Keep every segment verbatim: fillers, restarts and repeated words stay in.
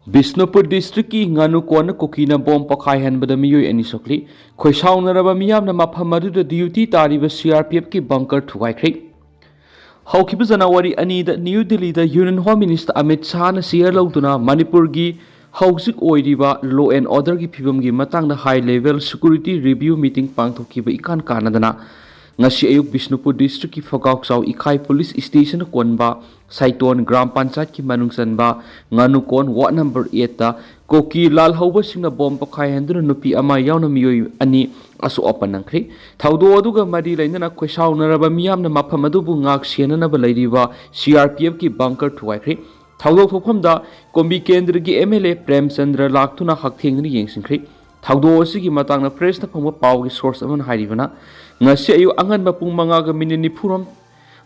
ꯕꯤꯁꯅꯨꯄꯨꯔ ꯗꯤꯁꯇ꯭ꯔꯤꯛꯀꯤ ꯉꯥꯅꯨꯀꯣꯟꯅ ꯀꯨꯀꯤꯅ ꯕꯣꯝ ꯄꯣꯈꯥꯏꯍꯟꯕꯗ ꯃꯤꯑꯣꯏ ꯑꯅꯤ ꯁꯣꯛꯂꯤ꯫ ꯈꯣꯏꯁꯥꯎꯅꯔꯕ ꯃꯤꯌꯥꯝꯅ ꯃꯐꯝ ꯑꯗꯨꯗ ꯗ꯭ꯌꯨꯇꯤ ꯇꯥꯔꯤꯕ ꯁꯤ ꯑꯥꯔ ꯄꯤ ꯑꯦꯐꯀꯤ ꯕꯪꯀꯔ ꯊꯨꯒꯥꯏꯈ꯭ꯔꯦ꯫ ꯍꯧꯈꯤꯕ ꯖꯅꯋꯥꯔꯤ ꯑꯅꯤꯗ ꯅ꯭ꯌꯨ ꯗꯤꯜꯂꯤꯗ ꯌꯨꯅꯤꯌꯟ ꯍꯣꯝ ꯃꯤꯅꯤꯁꯇꯔ ꯑꯃꯤꯠ ꯁꯥꯍꯅ ꯁꯤꯌꯔ ꯂꯧꯗꯨꯅ ꯃꯅꯤꯄꯨꯔꯒꯤ ꯍꯧꯖꯤꯛ ꯑꯣꯏꯔꯤꯕ law and orderꯒꯤ ꯐꯤꯕꯝꯒꯤ ꯃꯇꯥꯡꯗ ꯍꯥꯏ ꯂꯦꯚꯦꯜ ꯁꯦꯀ꯭ꯌꯨꯔꯤꯇꯤ ꯔꯤꯚꯤꯌꯨ ꯃꯤꯇꯤꯡ ꯄꯥꯡꯊꯣꯛꯈꯤꯕ ꯏꯀꯥꯟ ꯀꯥꯟꯅꯗꯅ ꯉꯁꯤ ꯑꯌꯨꯛ ꯕꯤꯁꯅꯨꯄꯨꯔ ꯗꯤꯁꯇ꯭ꯔꯤꯛꯀꯤ ꯐꯒꯥꯎꯆꯥꯎ ꯏꯈꯥꯏ ꯄꯨꯂꯤꯁ ꯁ꯭ꯇꯦꯁꯟꯅ ꯀꯣꯟꯕ ꯁꯥꯏꯇꯣꯟ ꯒ꯭ꯔꯥꯝ ꯄꯟꯆꯥꯌꯠꯀꯤ ꯃꯅꯨꯡ ꯆꯟꯕ ꯉꯥꯅꯨꯀꯣꯟ ꯋꯥꯔꯗ ꯅꯝꯕꯔ ꯑꯦꯠꯇ ꯀꯨꯀꯤ ꯂꯥꯜꯍꯧꯕꯁꯤꯡꯅ ꯕꯣꯝ ꯄꯣꯈꯥꯏꯍꯟꯗꯨꯅ ꯅꯨꯄꯤ ꯑꯃ ꯌꯥꯎꯅ ꯃꯤꯑꯣꯏ ꯑꯅꯤ ꯑꯁꯣꯛ ꯑꯄꯟ ꯅꯪꯈ꯭ꯔꯦ꯫ ꯊꯧꯗꯣꯛ ꯑꯗꯨꯒ ꯃꯔꯤ ꯂꯩꯅꯅ ꯈꯣꯏꯁꯥꯎꯅꯔꯕ ꯃꯤꯌꯥꯝꯅ ꯃꯐꯝ ꯑꯗꯨꯕꯨ ꯉꯥꯛ ꯁꯦꯟꯅꯅꯕ ꯂꯩꯔꯤꯕ ꯁꯤ ꯑꯥꯔ ꯄꯤ ꯑꯦꯐꯀꯤ ꯕꯪꯀꯔ ꯊꯨꯒꯥꯏꯈ꯭ꯔꯦ꯫ ꯊꯧꯗꯣꯛ ꯊꯣꯛꯐꯝꯗ ꯀꯣꯝꯕꯤ ꯀꯦꯟꯗ꯭ꯔꯒꯤ ꯑꯦꯝ ꯑꯦꯜ ꯑꯦ ꯄ꯭ꯔꯦꯝꯆꯟꯗ꯭ꯔ ꯂꯥꯛꯇꯨꯅ ꯍꯛꯊꯦꯡꯅꯅ ꯌꯦꯡꯁꯤꯟꯈ꯭ꯔꯦ꯫ ꯊꯧꯗꯣꯛ ꯑꯁꯤꯒꯤ ꯃꯇꯥꯡꯗ ꯄ꯭ꯔꯦꯁꯇ ꯐꯪꯕ ꯄꯥꯎꯒꯤ ꯁꯣꯔꯁ ꯑꯃꯅ ꯍꯥꯏꯔꯤꯕꯅ, ꯉꯁꯤ ꯑꯌꯨꯛ ꯑꯉꯟꯕ ꯄꯨꯡ ꯃꯉꯥꯒ ꯃꯤꯅꯤꯠ ꯅꯤꯐꯨꯔꯣꯝ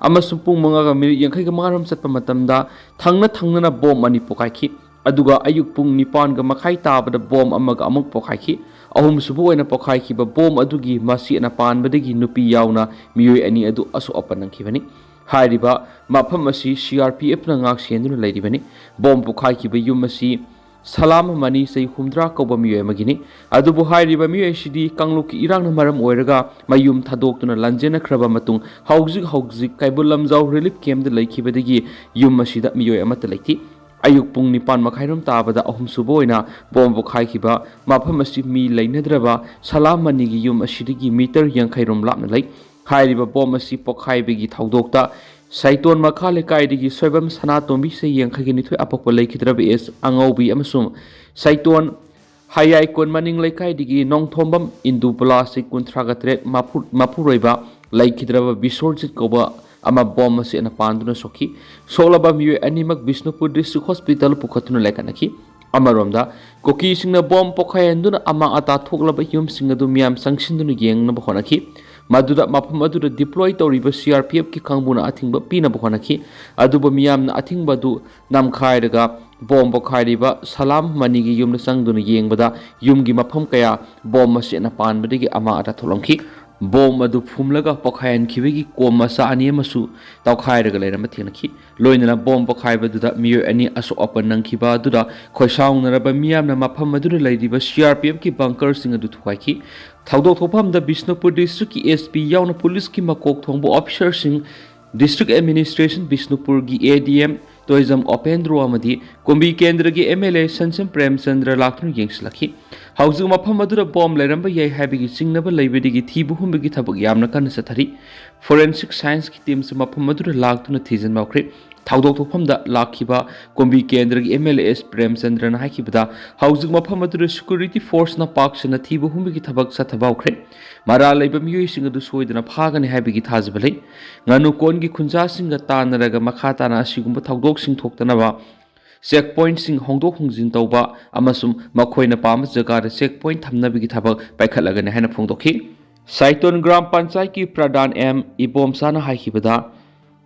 ꯑꯃꯁꯨꯡ ꯄꯨꯡ ꯃꯉꯥꯒ ꯃꯤꯅꯤꯠ ꯌꯥꯡꯈꯩꯒ ꯃꯉꯥꯔꯣꯝ ꯆꯠꯄ ꯃꯇꯝꯗ ꯊꯪꯅ ꯊꯪꯅꯅ ꯕꯣꯝ ꯑꯅꯤ ꯄꯣꯈꯥꯏꯈꯤ꯫ ꯑꯗꯨꯒ ꯑꯌꯨꯛ ꯄꯨꯡ ꯅꯤꯄꯥꯟꯒ ꯃꯈꯥꯏ ꯇꯥꯕꯗ ꯕꯣꯝ ꯑꯃꯒ ꯑꯃꯨꯛ ꯄꯣꯈꯥꯏꯈꯤ꯫ ꯑꯍꯨꯝꯁꯨꯕ ꯑꯣꯏꯅ ꯄꯣꯈꯥꯏꯈꯤꯕ ꯕꯣꯝ ꯑꯗꯨꯒꯤ ꯃꯆꯦꯠꯅ ꯄꯥꯟꯕꯗꯒꯤ ꯅꯨꯄꯤ ꯌꯥꯎꯅ ꯃꯤꯑꯣꯏ ꯑꯅꯤ ꯑꯗꯨ ꯑꯁꯣꯛ ꯑꯄꯟ ꯅꯪꯈꯤꯕꯅꯤ꯫ ꯍꯥꯏꯔꯤꯕ ꯃꯐꯝ ꯑꯁꯤ ꯁꯤ ꯑꯥꯔ ꯄꯤ ꯑꯦꯐꯅ ꯉꯥꯛ ꯁꯦꯟꯗꯨꯅ ꯂꯩꯔꯤꯕꯅꯤ꯫ ꯕꯣꯝ ꯄꯣꯈꯥꯏꯈꯤꯕ ꯌꯨꯝ ꯑꯁꯤ ꯁꯂꯥꯝ ꯃꯅꯤ, ꯆꯍꯤ ꯍꯨꯝꯗ꯭ꯔꯥ ꯀꯧꯕ ꯃꯤꯑꯣꯏ ꯑꯃꯒꯤꯅꯤ꯫ ꯑꯗꯨꯕꯨ ꯍꯥꯏꯔꯤꯕ ꯃꯤꯑꯣꯏ ꯑꯁꯤꯗꯤ ꯀꯥꯡꯂꯨꯞꯀꯤ ꯏꯔꯥꯡꯅ ꯃꯔꯝ ꯑꯣꯏꯔꯒ ꯃꯌꯨꯝ ꯊꯥꯗꯣꯛꯇꯨꯅ ꯂꯥꯟꯖꯦꯟꯅꯈ꯭ꯔꯕ ꯃꯇꯨꯡ ꯍꯧꯖꯤꯛ ꯍꯧꯖꯤꯛ ꯀꯩꯕꯨꯜ ꯂꯝꯖꯥꯎ ꯔꯤꯂꯤꯐ ꯀꯦꯝꯞꯇ ꯂꯩꯈꯤꯕꯗꯒꯤ ꯌꯨꯝ ꯑꯁꯤꯗ ꯃꯤꯑꯣꯏ ꯑꯃꯠꯇ ꯂꯩꯇꯦ꯫ ꯑꯌꯨꯛ ꯄꯨꯡ ꯅꯤꯄꯥꯟ ꯃꯈꯥꯏꯔꯣꯝ ꯇꯥꯕꯗ ꯑꯍꯨꯝꯁꯨꯕ ꯑꯣꯏꯅ ꯕꯣꯝ ꯄꯣꯈꯥꯏꯈꯤꯕ ꯃꯐꯝ ꯑꯁꯤ ꯃꯤ ꯂꯩꯅꯗ꯭ꯔꯕ ꯁꯂꯥꯝ ꯃꯅꯤꯒꯤ ꯌꯨꯝ ꯑꯁꯤꯗꯒꯤ ꯃꯤꯇꯔ ꯌꯥꯡꯈꯩꯔꯣꯝ ꯂꯥꯞꯅ ꯂꯩ꯫ ꯍꯥꯏꯔꯤꯕ ꯕꯣꯝ ꯑꯁꯤ ꯄꯣꯈꯥꯏꯕꯒꯤ ꯊꯧꯗꯣꯛꯇ ꯁꯩꯇꯣꯟ ꯃꯈꯥ ꯂꯩꯀꯥꯏꯗꯒꯤ ꯁꯣꯏꯕꯝ ꯁꯅꯥꯇꯣꯝꯕꯤ, ꯆꯍꯤ ꯌꯥꯡꯈꯩꯒ ꯅꯤꯊꯣꯏ, ꯑꯄꯣꯛꯄ ꯂꯩꯈꯤꯗ꯭ꯔꯕ ꯑꯦꯁ ꯑꯉꯧꯕꯤ ꯑꯃꯁꯨꯡ ꯁꯩꯇꯣꯟ ꯍꯌꯥꯏꯀꯣꯟ ꯃꯅꯤꯡ ꯂꯩꯀꯥꯏꯗꯒꯤ ꯅꯣꯡꯊꯣꯝꯕꯝ ꯏꯟꯗꯨ ꯄ꯭ꯂꯥꯁꯤꯛ ꯀꯨꯟꯊ꯭ꯔꯥꯒ ꯇꯔꯦꯠ ꯃꯄꯨ-, ꯃꯄꯨꯔꯣꯏꯕ ꯂꯩꯈꯤꯗ꯭ꯔꯕ ꯕꯤꯁꯣꯔꯖꯤꯠ ꯀꯧꯕ ꯑꯃ ꯕꯣꯝ ꯑꯁꯤꯅ ꯄꯥꯟꯗꯨꯅ ꯁꯣꯛꯈꯤ꯫ ꯁꯣꯛꯂꯕ ꯃꯤꯑꯣꯏ ꯑꯅꯤꯃꯛ ꯕꯤꯁꯅꯨꯄꯨꯔ ꯗꯤꯁꯇ꯭ꯔꯤꯛ ꯍꯣꯁꯄꯤꯇꯥꯜ ꯄꯨꯈꯠꯇꯨꯅ ꯂꯩꯈꯠꯅꯈꯤ꯫ ꯑꯃꯔꯣꯝꯗ, ꯀꯨꯀꯤꯁꯤꯡꯅ ꯕꯣꯝ ꯄꯣꯈꯥꯏꯍꯟꯗꯨꯅ ꯑꯃꯥꯡ ꯑꯇꯥ ꯊꯣꯛꯂꯕ ꯌꯨꯝꯁꯤꯡ ꯑꯗꯨ ꯃꯤꯌꯥꯝ ꯆꯪꯁꯤꯟꯗꯨꯅ ꯌꯦꯡꯅꯕ ꯍꯣꯠꯅꯈꯤ꯫ ꯃꯗꯨꯗ ꯃꯐꯝ ꯑꯗꯨꯗ ꯗꯤꯄ꯭ꯂꯣꯏ ꯇꯧꯔꯤꯕ ꯁꯤ ꯑꯥꯔ ꯄꯤ ꯑꯦꯐꯀꯤ ꯀꯥꯡꯕꯨꯅ ꯑꯊꯤꯡꯕ ꯄꯤꯅꯕ ꯍꯣꯠꯅꯈꯤ꯫ ꯑꯗꯨꯕꯨ ꯃꯤꯌꯥꯝꯅ ꯑꯊꯤꯡꯕ ꯑꯗꯨ ꯅꯝꯈꯥꯏꯔꯒ ꯕꯣꯝ ꯄꯣꯈꯥꯏꯔꯤꯕ ꯁꯂꯥꯝ ꯃꯅꯤꯒꯤ ꯌꯨꯝꯗ ꯆꯪꯗꯨꯅ ꯌꯦꯡꯕꯗ ꯌꯨꯝꯒꯤ ꯃꯐꯝ ꯀꯌꯥ ꯕꯣꯝ ꯃꯆꯦꯠꯅ ꯄꯥꯟꯕꯗꯒꯤ ꯑꯃꯥꯡ ꯑꯇꯥ ꯊꯣꯛꯂꯝꯈꯤ꯫ ꯕꯣꯝ ꯑꯗꯨ ꯐꯨꯝꯂꯒ ꯄꯣꯈꯥꯏꯍꯟꯈꯤꯕꯒꯤ ꯀꯣꯝ ꯃꯆꯥ ꯑꯅꯤ ꯑꯃꯁꯨ ꯇꯧꯈꯥꯏꯔꯒ ꯂꯩꯔꯝꯕ ꯊꯦꯡꯅꯈꯤ꯫ ꯂꯣꯏꯅꯅ ꯕꯣꯝ ꯄꯣꯈꯥꯏꯕꯗꯨꯗ ꯃꯤꯑꯣꯏ ꯑꯅꯤ ꯑꯁꯣꯛ ꯑꯄꯟ ꯅꯪꯈꯤꯕ ꯑꯗꯨꯗ ꯈꯣꯏꯁꯥꯎꯅꯔꯕ ꯃꯤꯌꯥꯝꯅ ꯃꯐꯝ ꯑꯗꯨꯗ ꯂꯩꯔꯤꯕ ꯁꯤ ꯑꯥꯔ ꯄꯤ ꯑꯦꯐꯀꯤ ꯕꯪꯀꯔꯁꯤꯡ ꯑꯗꯨ ꯊꯨꯒꯥꯏꯈꯤ꯫ ꯊꯧꯗꯣꯛ ꯊꯣꯛꯐꯝꯗ ꯕꯤꯁꯅꯨꯄꯨꯔ ꯗꯤꯁꯇ꯭ꯔꯤꯛꯀꯤ ꯑꯦꯁ ꯄꯤ ꯌꯥꯎꯅ ꯄꯨꯂꯤꯁꯀꯤ ꯃꯀꯣꯛ ꯊꯣꯡꯕ ꯑꯣꯐꯤꯁꯥꯔꯁꯤꯡ, ꯗꯤꯁꯇ꯭ꯔꯤꯛ ꯑꯦꯗꯃꯤꯅꯤꯁꯇ꯭ꯔꯦꯁꯟ ꯕꯤꯁꯅꯨꯄꯨꯔꯒꯤ ꯑꯦ ꯗꯤ ꯑꯦꯝ ꯇꯣꯏꯖꯝ ꯑꯣꯄꯦꯟꯗ꯭ꯔꯣ ꯑꯃꯗꯤ ꯀꯨꯝꯕꯤ ꯀꯦꯟꯗ꯭ꯔꯒꯤ ꯑꯦꯝ ꯑꯦꯜ ꯑꯦ ꯁꯟꯁꯝ ꯄ꯭ꯔꯦꯝꯆꯟꯗ꯭ꯔ ꯂꯥꯛꯇꯨꯅ ꯌꯦꯡꯁꯤꯜꯂꯛꯈꯤ꯫ ꯍꯧꯖꯤꯛ ꯃꯐꯝ ꯑꯗꯨꯗ ꯕꯣꯝ ꯂꯩꯔꯝꯕ ꯌꯥꯏ ꯍꯥꯏꯕꯒꯤ ꯆꯤꯡꯅꯕ ꯂꯩꯕꯗꯒꯤ ꯊꯤꯕ ꯍꯨꯝꯕꯒꯤ ꯊꯕꯛ ꯌꯥꯝꯅ ꯀꯟꯅ ꯆꯠꯊꯔꯤ꯫ ꯐꯣꯔꯦꯟꯁꯤꯛ ꯁꯥꯏꯟꯁꯀꯤ ꯇꯤꯝꯁꯨ ꯃꯐꯝ ꯑꯗꯨꯗ ꯂꯥꯛꯇꯨꯅ ꯊꯤꯖꯤꯟꯕ ꯍꯧꯈ꯭ꯔꯦ꯫ ꯊꯧꯗꯣꯛ ꯊꯣꯛꯐꯝꯗ ꯂꯥꯛꯈꯤꯕ ꯀꯨꯝꯕꯤ ꯀꯦꯟꯗ꯭ꯔꯒꯤ ꯑꯦꯝ ꯑꯦꯜ ꯑꯦ ꯑꯦꯁ ꯄ꯭ꯔꯦꯝꯆꯟꯗ꯭ꯔꯅ ꯍꯥꯏꯈꯤꯕꯗ, ꯍꯧꯖꯤꯛ ꯃꯐꯝ ꯑꯗꯨꯗ ꯁꯦꯀ꯭ꯌꯨꯔꯤꯇꯤ ꯐꯣꯔꯁꯅ ꯄꯥꯛ ꯁꯟꯅ ꯊꯤꯕ ꯍꯨꯝꯕꯒꯤ ꯊꯕꯛ ꯆꯠꯊꯕ ꯍꯧꯈ꯭ꯔꯦ꯫ ꯃꯔꯥꯜ ꯂꯩꯕ ꯃꯤꯑꯣꯏꯁꯤꯡ ꯑꯗꯨ ꯁꯣꯏꯗꯅ ꯐꯥꯒꯅꯤ ꯍꯥꯏꯕꯒꯤ ꯊꯥꯖꯕ ꯂꯩ꯫ ꯉꯥꯅꯨ ꯀꯣꯟꯒꯤ ꯈꯨꯟꯖꯥꯁꯤꯡꯒ ꯇꯥꯟꯅꯔꯒ ꯃꯈꯥ ꯇꯥꯅ ꯑꯁꯤꯒꯨꯝꯕ ꯊꯧꯗꯣꯛꯁꯤꯡ ꯊꯣꯛꯇꯅꯕ ꯆꯦꯛ ꯄꯣꯏꯟꯠꯁꯤꯡ ꯍꯣꯡꯗꯣꯛ ꯍꯣꯡꯖꯤꯟ ꯇꯧꯕ ꯑꯃꯁꯨꯡ ꯃꯈꯣꯏꯅ ꯄꯥꯝꯕ ꯖꯒꯥꯗ ꯆꯦꯛ ꯄꯣꯏꯟꯠ ꯊꯝꯅꯕꯒꯤ ꯊꯕꯛ ꯄꯥꯏꯈꯠꯂꯒꯅꯤ ꯍꯥꯏꯅ ꯐꯣꯡꯗꯣꯛꯈꯤ꯫ ꯁꯥꯏꯇꯣꯟ ꯒ꯭ꯔꯥꯝ ꯄꯟꯆꯥꯌꯠꯀꯤ ꯄ꯭ꯔꯙꯥꯟ ꯑꯦꯝ ꯏꯕꯣꯝꯆꯥꯅ ꯍꯥꯏꯈꯤꯕꯗ,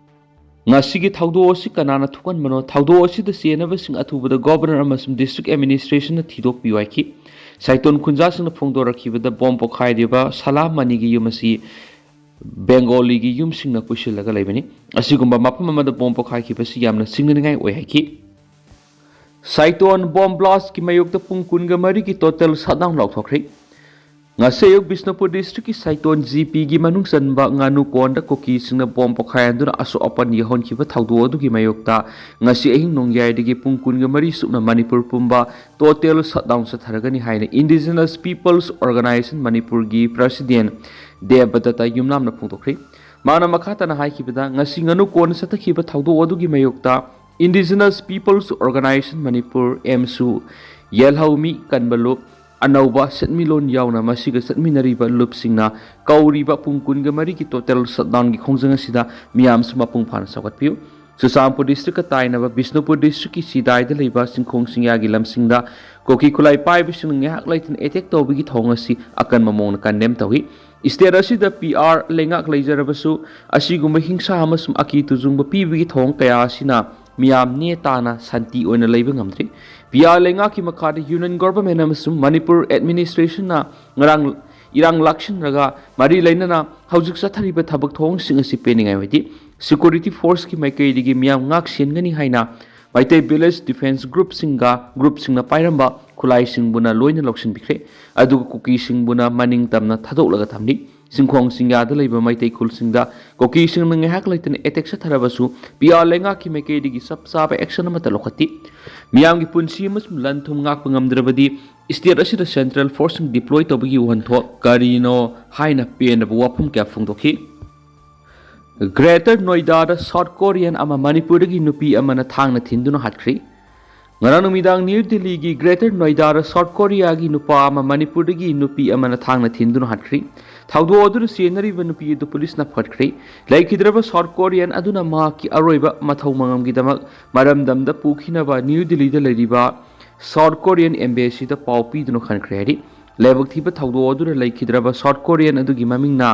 ꯉꯁꯤꯒꯤ ꯊꯧꯗꯣꯛ ꯑꯁꯤ ꯀꯅꯥꯅ ꯊꯣꯛꯍꯟꯕꯅꯣ? ꯊꯧꯗꯣꯛ ꯑꯁꯤꯗ ꯆꯦꯟꯅꯕꯁꯤꯡ ꯑꯊꯨꯕꯗ ꯒꯣꯚꯔꯅꯔ ꯑꯃꯁꯨꯡ ꯗꯤꯁꯇ꯭ꯔꯤꯛ ꯑꯦꯗꯃꯤꯅꯤꯁꯇ꯭ꯔꯦꯁꯟꯅ ꯊꯤꯗꯣꯛꯄꯤꯌꯨ ꯍꯥꯏꯈꯤ꯫ ꯁꯥꯏꯇꯣꯟ ꯈꯨꯟꯖꯥꯁꯤꯡꯅ ꯐꯣꯡꯗꯣꯔꯛꯈꯤꯕꯗ, ꯕꯣꯝ ꯄꯣꯈꯥꯏꯔꯤꯕ ꯁꯂꯥꯝ ꯃꯅꯤꯒꯤ ꯌꯨꯝ ꯑꯁꯤ ꯕꯦꯡꯒꯣꯂꯤꯒꯤ ꯌꯨꯝꯁꯤꯡꯅ ꯀꯣꯏꯁꯤꯜꯂꯒ ꯂꯩꯕꯅꯤ꯫ ꯑꯁꯤꯒꯨꯝꯕ ꯃꯐꯝ ꯑꯃꯗ ꯕꯣꯝ ꯄꯣꯈꯥꯏꯈꯤꯕꯁꯤ ꯌꯥꯝꯅ ꯆꯤꯡꯅꯅꯤꯡꯉꯥꯏ ꯑꯣꯏ ꯍꯥꯏꯈꯤ꯫ ꯁꯥꯏꯇꯣꯟ ꯕꯣꯝ ꯕ꯭ꯂꯥꯁꯀꯤ ꯃꯥꯌꯣꯛꯇ ꯄꯨꯡ ꯀꯨꯟꯒ ꯃꯔꯤꯒꯤ ꯇꯣꯇꯦꯜ ꯁꯠꯗꯥꯎꯟ ꯂꯥꯎꯊꯣꯛꯈ꯭ꯔꯦ꯫ ꯉꯁꯤ ꯑꯌꯨꯛ ꯕꯤꯁꯅꯨꯄꯨꯔ ꯗꯤꯁꯇ꯭ꯔꯤꯛꯀꯤ ꯁꯥꯏꯇꯣꯟ ꯖꯤ ꯄꯤꯒꯤ ꯃꯅꯨꯡ ꯆꯟꯕ ꯉꯥꯅꯨ ꯀꯣꯟꯗ ꯀꯨꯀꯤꯁꯤꯡꯅ ꯕꯣꯝ ꯄꯣꯈꯥꯏꯍꯟꯗꯨꯅ ꯑꯁꯣꯛ ꯑꯄꯟ ꯌꯥꯎꯍꯟꯈꯤꯕ ꯊꯧꯗꯣꯛ ꯑꯗꯨꯒꯤ ꯃꯥꯌꯣꯛꯇ ꯉꯁꯤ ꯑꯍꯤꯡ ꯅꯣꯡꯌꯥꯏꯗꯒꯤ ꯄꯨꯡ ꯀꯨꯟꯒ ꯃꯔꯤ ꯁꯨꯞꯅ ꯃꯅꯤꯄꯨꯔ ꯄꯨꯝꯕ ꯇꯣꯇꯦꯜ ꯁꯠꯗꯥꯎꯟ ꯆꯠꯊꯔꯒꯅꯤ ꯍꯥꯏꯅ ꯏꯟꯗꯤꯖꯤꯅꯁ ꯄꯤꯄꯜꯁ ꯑꯣꯔꯒꯅꯥꯏꯖꯦꯁꯟ ꯃꯅꯤꯄꯨꯔꯒꯤ ꯄ꯭ꯔꯁꯤꯗꯦꯟ ꯗꯦꯕꯗꯠꯇ ꯌꯨꯝꯅꯥꯝꯅ ꯐꯣꯡꯗꯣꯛꯈ꯭ꯔꯦ꯫ ꯃꯥꯅ ꯃꯈꯥ ꯇꯥꯅ ꯍꯥꯏꯈꯤꯕꯗ, ꯉꯁꯤ ꯉꯥꯅꯨ ꯀꯣꯟꯗ ꯆꯠꯊꯈꯤꯕ ꯊꯧꯗꯣꯛ ꯑꯗꯨꯒꯤ ꯃꯥꯌꯣꯛꯇ ꯏꯟꯗꯤꯖꯤꯅꯁ ꯄꯤꯄꯜꯁ ꯑꯣꯔꯒꯅꯥꯏꯖꯦꯁꯟ ꯃꯅꯤꯄꯨꯔ, ꯑꯦꯝꯁꯨ, ꯌꯦꯜꯍꯧꯃꯤ ꯀꯟꯕ ꯂꯨꯞ, ꯑꯅꯧꯕ ꯁꯦꯟꯃꯤꯠꯂꯣꯟ ꯌꯥꯎꯅ ꯃꯁꯤꯒ ꯆꯠꯃꯤꯟꯅꯔꯤꯕ ꯂꯨꯞꯁꯤꯡꯅ ꯀꯧꯔꯤꯕ ꯄꯨꯡ ꯀꯨꯟꯒ ꯃꯔꯤꯒꯤ ꯇꯣꯇꯦꯜ ꯁꯠꯗꯥꯎꯟꯒꯤ ꯈꯣꯡꯖꯪ ꯑꯁꯤꯗ ꯃꯤꯌꯥꯝꯁꯨ ꯃꯄꯨꯡ ꯐꯥꯅ ꯆꯥꯎꯈꯠꯄꯤꯌꯨ꯫ ꯆꯨꯔꯆꯥꯟꯄꯨꯔ ꯗꯤꯁꯇ꯭ꯔꯤꯛꯀ ꯇꯥꯏꯅꯕ ꯕꯤꯁꯅꯨꯄꯨꯔ ꯗꯤꯁꯇ꯭ꯔꯤꯛꯀꯤ ꯁꯤꯗꯥꯏꯗ ꯂꯩꯕ ꯆꯤꯡꯈꯣꯡ ꯆꯤꯡꯌꯥꯒꯤ ꯂꯝꯁꯤꯡꯗ ꯀꯨꯀꯤ ꯈꯨꯠꯂꯥꯏ ꯄꯥꯏꯕꯁꯤꯡꯅ ꯉꯥꯏꯍꯥꯛ ꯂꯩꯇꯅ ꯑꯦꯇꯦꯛ ꯇꯧꯕꯒꯤ ꯊꯧꯑꯣꯡ ꯑꯁꯤ ꯑꯀꯟꯕ ꯃꯑꯣꯡꯗ ꯀꯟꯗꯦꯝ ꯇꯧꯏ꯫ ꯁ꯭ꯇꯦꯠ ꯑꯁꯤꯗ ꯄꯤ ꯑꯥꯔ ꯂꯩꯉꯥꯛ ꯂꯩꯖꯔꯕꯁꯨ, ꯑꯁꯤꯒꯨꯝꯕ ꯍꯤꯡꯁꯥ ꯑꯃꯁꯨꯡ ꯑꯀꯤ ꯇꯨꯖꯨꯡꯕ ꯄꯤꯕꯒꯤ ꯊꯧꯑꯣꯡ ꯀꯌꯥ ꯑꯁꯤꯅ ꯃꯤꯌꯥꯝ ꯅꯦ ꯇꯥꯅ ꯁꯥꯟꯇꯤ ꯑꯣꯏꯅ ꯂꯩꯕ ꯉꯝꯗ꯭ꯔꯤ꯫ ꯄꯤ ꯑꯥꯔ ꯂꯩꯉꯥꯛꯀꯤ ꯃꯈꯥꯗ ꯌꯨꯅꯤꯌꯟ ꯒꯣꯚꯔꯟꯃꯦꯟꯠ ꯑꯃꯁꯨꯡ ꯃꯅꯤꯄꯨꯔ ꯑꯦꯗꯃꯤꯅꯤꯁꯇ꯭ꯔꯦꯁꯟꯅ ꯉꯔꯥꯡ ꯏꯔꯥꯡ ꯂꯥꯛꯁꯤꯟꯅꯔꯒ ꯃꯔꯤ ꯂꯩꯅꯅ ꯍꯧꯖꯤꯛ ꯆꯠꯊꯔꯤꯕ ꯊꯕꯛ ꯊꯧꯑꯣꯡꯁꯤꯡ ꯑꯁꯤ ꯄꯦꯟꯅꯤꯡꯉꯥꯏ ꯑꯣꯏꯗꯦ꯫ ꯁꯦꯀ꯭ꯌꯨꯔꯤꯇꯤ ꯐꯣꯔꯁꯀꯤ ꯃꯥꯏꯀꯩꯗꯒꯤ ꯃꯤꯌꯥꯝ ꯉꯥꯛ ꯁꯦꯟꯒꯅꯤ ꯍꯥꯏꯅ ꯃꯩꯇꯩ ꯚꯤꯂꯦꯖ ꯗꯤꯐꯦꯟꯁ ꯒ꯭ꯔꯨꯞꯁꯤꯡꯒ ꯒ꯭ꯔꯨꯞꯁꯤꯡꯅ ꯄꯥꯏꯔꯝꯕ ꯈꯨꯠꯂꯥꯏꯁꯤꯡꯕꯨꯅ ꯂꯣꯏꯅ ꯂꯧꯁꯤꯟꯕꯤꯈ꯭ꯔꯦ꯫ ꯑꯗꯨꯒ ꯀꯨꯀꯤꯁꯤꯡꯕꯨꯅ ꯃꯅꯤꯡ ꯇꯝꯅ ꯊꯥꯗꯣꯛꯂꯒ ꯊꯝꯂꯤ꯫ ꯆꯤꯡꯈꯣꯡ ꯆꯤꯡꯌꯥꯗ ꯂꯩꯕ ꯃꯩꯇꯩ ꯈꯨꯜꯁꯤꯡꯗ ꯀꯨꯀꯤꯁꯤꯡꯅ ꯉꯥꯏꯍꯥꯛ ꯂꯩꯇꯅ ꯑꯦꯇꯦꯛ ꯆꯠꯊꯔꯕꯁꯨ ꯄꯤ ꯑꯥꯔ ꯂꯩꯉꯥꯛꯀꯤ ꯃꯥꯏꯀꯩꯗꯒꯤ ꯆꯞ ꯆꯥꯕ ꯑꯦꯛꯁꯟ ꯑꯃꯠꯇ ꯂꯧꯈꯠꯇꯦ꯫ ꯃꯤꯌꯥꯝꯒꯤ ꯄꯨꯟꯁꯤ ꯑꯃꯁꯨꯡ ꯂꯟ ꯊꯨꯝ ꯉꯥꯛꯄ ꯉꯝꯗ꯭ꯔꯕꯗꯤ ꯁ꯭ꯇꯦꯠ ꯑꯁꯤꯗ ꯁꯦꯟꯇ꯭ꯔꯦꯜ ꯐꯣꯔꯁꯁꯤꯡ ꯗꯤꯄ꯭ꯂꯣꯏ ꯇꯧꯕꯒꯤ ꯋꯥꯍꯟꯊꯣꯛ ꯀꯔꯤꯅꯣ ꯍꯥꯏꯅ ꯄꯦꯟꯗꯕ ꯋꯥꯐꯝ ꯀꯌꯥ ꯐꯣꯡꯗꯣꯛꯈꯤ꯫ ꯒ꯭ꯔꯦꯇꯔ ꯅꯣꯏꯗꯥꯗ ꯁꯥꯎꯠ ꯀꯣꯔꯤꯌꯟ ꯑꯃ ꯃꯅꯤꯄꯨꯔꯗꯒꯤ ꯅꯨꯄꯤ ꯑꯃꯅ ꯊꯥꯡꯅ ꯊꯤꯟꯗꯨꯅ ꯍꯥꯠꯈ꯭ꯔꯦ꯫ ꯉꯔꯥꯡ ꯅꯨꯃꯤꯗꯥꯡ ꯅ꯭ꯌꯨ ꯗꯤꯜꯂꯤꯒꯤ ꯒ꯭ꯔꯦꯇꯔ ꯅꯣꯏꯗꯥꯗ ꯁꯥꯎꯠ ꯀꯣꯔꯤꯌꯥꯒꯤ ꯅꯨꯄꯥ ꯑꯃ ꯃꯅꯤꯄꯨꯔꯗꯒꯤ ꯅꯨꯄꯤ ꯑꯃꯅ ꯊꯥꯡꯅ ꯊꯤꯟꯗꯨꯅ ꯍꯥꯠꯈ꯭ꯔꯦ꯫ ꯊꯧꯗꯣꯛ ꯑꯗꯨꯗ ꯆꯦꯟꯅꯔꯤꯕ ꯅꯨꯄꯤ ꯑꯗꯨ ꯄꯨꯂꯤꯁꯅ ꯐꯒꯠꯈ꯭ꯔꯦ꯫ ꯂꯩꯈꯤꯗ꯭ꯔꯕ ꯁꯥꯎꯠ ꯀꯣꯔꯤꯌꯟ ꯑꯗꯨꯅ ꯃꯍꯥꯛꯀꯤ ꯑꯔꯣꯏꯕ ꯃꯊꯧ ꯃꯉꯝꯒꯤꯗꯃꯛ ꯃꯔꯝꯗꯝꯗ ꯄꯨꯈꯤꯅꯕ ꯅ꯭ꯌꯨ ꯗꯤꯜꯂꯤꯗ ꯂꯩꯔꯤꯕ ꯁꯥꯎꯠ ꯀꯣꯔꯤꯌꯟ ꯑꯦꯝꯕꯦꯁꯤꯗ ꯄꯥꯎ ꯄꯤꯗꯨꯅ ꯈꯟꯈ꯭ꯔꯦ ꯍꯥꯏꯔꯤ꯫ ꯂꯥꯏꯕꯛ ꯊꯤꯕ ꯊꯧꯗꯣꯛ ꯑꯗꯨꯗ ꯂꯩꯈꯤꯗ꯭ꯔꯕ ꯁꯥꯎꯠ ꯀꯣꯔꯤꯌꯟ ꯑꯗꯨꯒꯤ ꯃꯃꯤꯡꯅ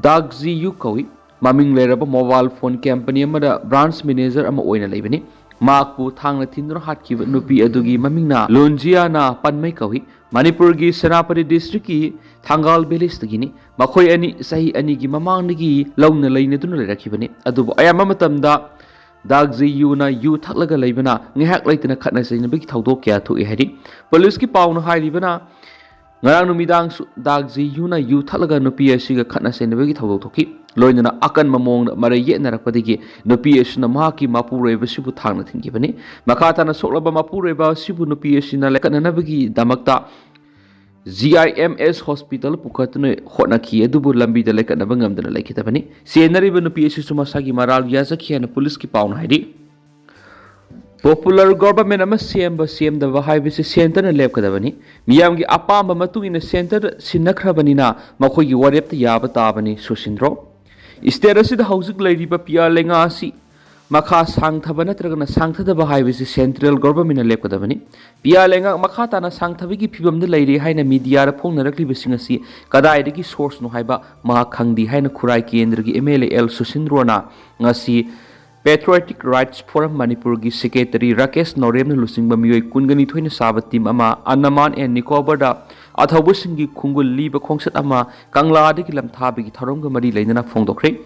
ꯗꯥꯛ ꯖꯤ ꯌꯨ ꯀꯧꯏ꯫ ꯃꯃꯤꯡ ꯂꯩꯔꯕ ꯃꯣꯕꯥꯏꯜ ꯐꯣꯟ ꯀꯝꯄꯅꯤ ꯑꯃꯗ ꯕ꯭ꯔꯥꯟꯁ ꯃꯦꯅꯦꯖꯔ ꯑꯃ ꯑꯣꯏꯅ ꯂꯩꯕꯅꯤ꯫ ꯃꯍꯥꯛꯄꯨ ꯊꯥꯡꯅ ꯊꯤꯟꯗꯨꯅ ꯍꯥꯠꯈꯤꯕ ꯅꯨꯄꯤ ꯑꯗꯨꯒꯤ ꯃꯃꯤꯡꯅ ꯂꯨꯟꯖꯤꯌꯥꯅ ꯄꯟꯃꯩ ꯀꯧꯏ꯫ ꯃꯅꯤꯄꯨꯔꯒꯤ ꯁꯦꯅꯥꯄꯇꯤ ꯗꯤꯁꯇ꯭ꯔꯤꯛꯀꯤ ꯊꯪꯒꯥꯜ ꯚꯤꯂꯦꯖꯇꯒꯤꯅꯤ꯫ ꯃꯈꯣꯏ ꯑꯅꯤ ꯆꯍꯤ ꯑꯅꯤꯒꯤ ꯃꯃꯥꯡꯗꯒꯤ ꯂꯧꯅ ꯂꯩꯅꯗꯨꯅ ꯂꯩꯔꯛꯈꯤꯕꯅꯤ꯫ ꯑꯗꯨꯕꯨ ꯑꯌꯥꯝꯕ ꯃꯇꯝꯗ ꯗꯥꯛ ꯖꯤ ꯌꯨꯅ ꯌꯨ ꯊꯛꯂꯒ ꯂꯩꯕꯅ ꯉꯥꯏꯍꯥꯛ ꯂꯩꯇꯅ ꯈꯠꯅ ꯆꯩꯅꯕꯒꯤ ꯊꯧꯗꯣꯛ ꯀꯌꯥ ꯊꯣꯛꯏ ꯍꯥꯏꯔꯤ꯫ ꯄꯨꯂꯤꯁꯀꯤ ꯄꯥꯎꯅ ꯍꯥꯏꯔꯤꯕꯅ, ꯉꯔꯥꯡ ꯅꯨꯃꯤꯗꯥꯡꯁꯨ ꯗꯥꯛ ꯖꯤ ꯌꯨꯅ ꯌꯨ ꯊꯛꯂꯒ ꯅꯨꯄꯤ ꯑꯁꯤꯒ ꯈꯠꯅ ꯆꯩꯅꯕꯒꯤ ꯊꯧꯗꯣꯛ ꯊꯣꯛꯈꯤ꯫ ꯂꯣꯏꯅꯅ ꯑꯀꯟꯕ ꯃꯑꯣꯡꯗ ꯃꯔꯩ ꯌꯦꯠꯅꯔꯛꯄꯗꯒꯤ ꯅꯨꯄꯤ ꯑꯁꯤꯅ ꯃꯍꯥꯛꯀꯤ ꯃꯄꯨꯔꯣꯏꯕꯁꯤꯕꯨ ꯊꯥꯡꯅ ꯊꯤꯟꯈꯤꯕꯅꯤ꯫ ꯃꯈꯥ ꯇꯥꯅ ꯁꯣꯛꯂꯕ ꯃꯄꯨꯔꯣꯏꯕ ꯑꯁꯤꯕꯨ ꯅꯨꯄꯤ ꯑꯁꯤꯅ ꯂꯥꯏꯀꯠꯅꯅꯕꯒꯤꯗꯃꯛꯇ ꯖꯤ ꯑꯥꯏ ꯑꯦꯝ ꯑꯦꯁ ꯍꯣꯁꯄꯤꯇꯥꯜ ꯄꯨꯈꯠꯇꯨꯅ ꯍꯣꯠꯅꯈꯤ, ꯑꯗꯨꯕꯨ ꯂꯝꯕꯤꯗ ꯂꯥꯏꯀꯠꯅꯕ ꯉꯝꯗꯅ ꯂꯩꯈꯤꯗꯕꯅꯤ꯫ ꯆꯦꯟꯅꯔꯤꯕ ꯅꯨꯄꯤ ꯑꯁꯤꯁꯨ ꯃꯁꯥꯒꯤ ꯃꯔꯥꯜ ꯌꯥꯖꯈꯤ ꯍꯥꯏꯅ ꯄꯨꯂꯤꯁꯀꯤ ꯄꯥꯎꯅ ꯍꯥꯏꯔꯤ꯫ ꯄꯣꯄꯨꯂꯔ ꯒꯣꯚꯔꯟꯃꯦꯟ ꯑꯃ ꯁꯦꯝꯕ ꯁꯦꯝꯗꯕ ꯍꯥꯏꯕꯁꯤ ꯁꯦꯟꯇꯔꯅ ꯂꯦꯞꯀꯗꯕꯅꯤ꯫ ꯃꯤꯌꯥꯝꯒꯤ ꯑꯄꯥꯝꯕ ꯃꯇꯨꯡ ꯏꯟꯅ ꯁꯦꯟꯇꯔ ꯁꯤꯟꯅꯈ꯭ꯔꯕꯅꯤꯅ ꯃꯈꯣꯏꯒꯤ ꯋꯥꯔꯦꯞꯇ ꯌꯥꯕ ꯇꯥꯕꯅꯤ, ꯁꯨꯁꯤꯟꯗ꯭ꯔꯣ꯫ ꯁ꯭ꯇꯦꯠ ꯑꯁꯤꯗ ꯍꯧꯖꯤꯛ ꯂꯩꯔꯤꯕ ꯄꯤ ꯑꯥꯔ ꯂꯩꯉꯥꯛ ꯑꯁꯤ ꯃꯈꯥ ꯁꯥꯡꯊꯕ ꯅꯠꯇ꯭ꯔꯒꯅ ꯁꯥꯡꯊꯗꯕ ꯍꯥꯏꯕꯁꯤ ꯁꯦꯟꯇ꯭ꯔꯦꯜ ꯒꯣꯚꯔꯟꯃꯦꯟꯅ ꯂꯦꯞꯀꯗꯕꯅꯤ꯫ ꯄꯤ ꯑꯥꯔ ꯂꯩꯉꯥꯛ ꯃꯈꯥ ꯇꯥꯅ ꯁꯥꯡꯊꯕꯒꯤ ꯐꯤꯕꯝꯗ ꯂꯩꯔꯤ ꯍꯥꯏꯅ ꯃꯤꯗꯤꯌꯥꯗ ꯐꯣꯡꯅꯔꯛꯂꯤꯕꯁꯤꯡ ꯑꯁꯤ ꯀꯗꯥꯏꯗꯒꯤ ꯁꯣꯔꯁꯅꯣ ꯍꯥꯏꯕ ꯃꯍꯥꯛ ꯈꯪꯗꯦ ꯍꯥꯏꯅ ꯈꯨꯔꯥꯏ ꯀꯦꯟꯗ꯭ꯔꯒꯤ ꯑꯦꯝ ꯑꯦꯜ ꯑꯦ ꯑꯦꯜ ꯁꯨꯁꯤꯟꯗ꯭ꯔꯣꯅ ꯉꯁꯤ ꯄꯦꯇ꯭ꯔꯣꯏꯇꯤꯛ ꯔꯥꯏꯠꯁ ꯐꯣꯔꯝ ꯃꯅꯤꯄꯨꯔꯒꯤ ꯁꯦꯀ꯭ꯔꯦꯇꯔꯤ ꯔꯥꯀꯦꯁ ꯅꯣꯔꯦꯝꯅ ꯂꯨꯆꯤꯡꯕ ꯃꯤꯑꯣꯏ ꯀꯨꯟꯒꯅꯤꯊꯣꯏꯅ ꯁꯥꯕ ꯇꯤꯝ ꯑꯃ ꯑꯟꯗꯃꯥꯟ ꯑꯦꯟ ꯅꯤꯀꯣꯕꯔꯗ ꯑꯊꯧꯕꯁꯤꯡꯒꯤ ꯈꯣꯡꯒꯨꯜ ꯂꯤꯕ ꯈꯣꯡꯆꯠ ꯑꯃ ꯀꯪꯂꯥꯗꯒꯤ ꯂꯝꯊꯥꯕꯒꯤ ꯊꯧꯔꯝꯒ ꯃꯔꯤ ꯂꯩꯅꯅ ꯐꯣꯡꯗꯣꯛꯈ꯭ꯔꯦ꯫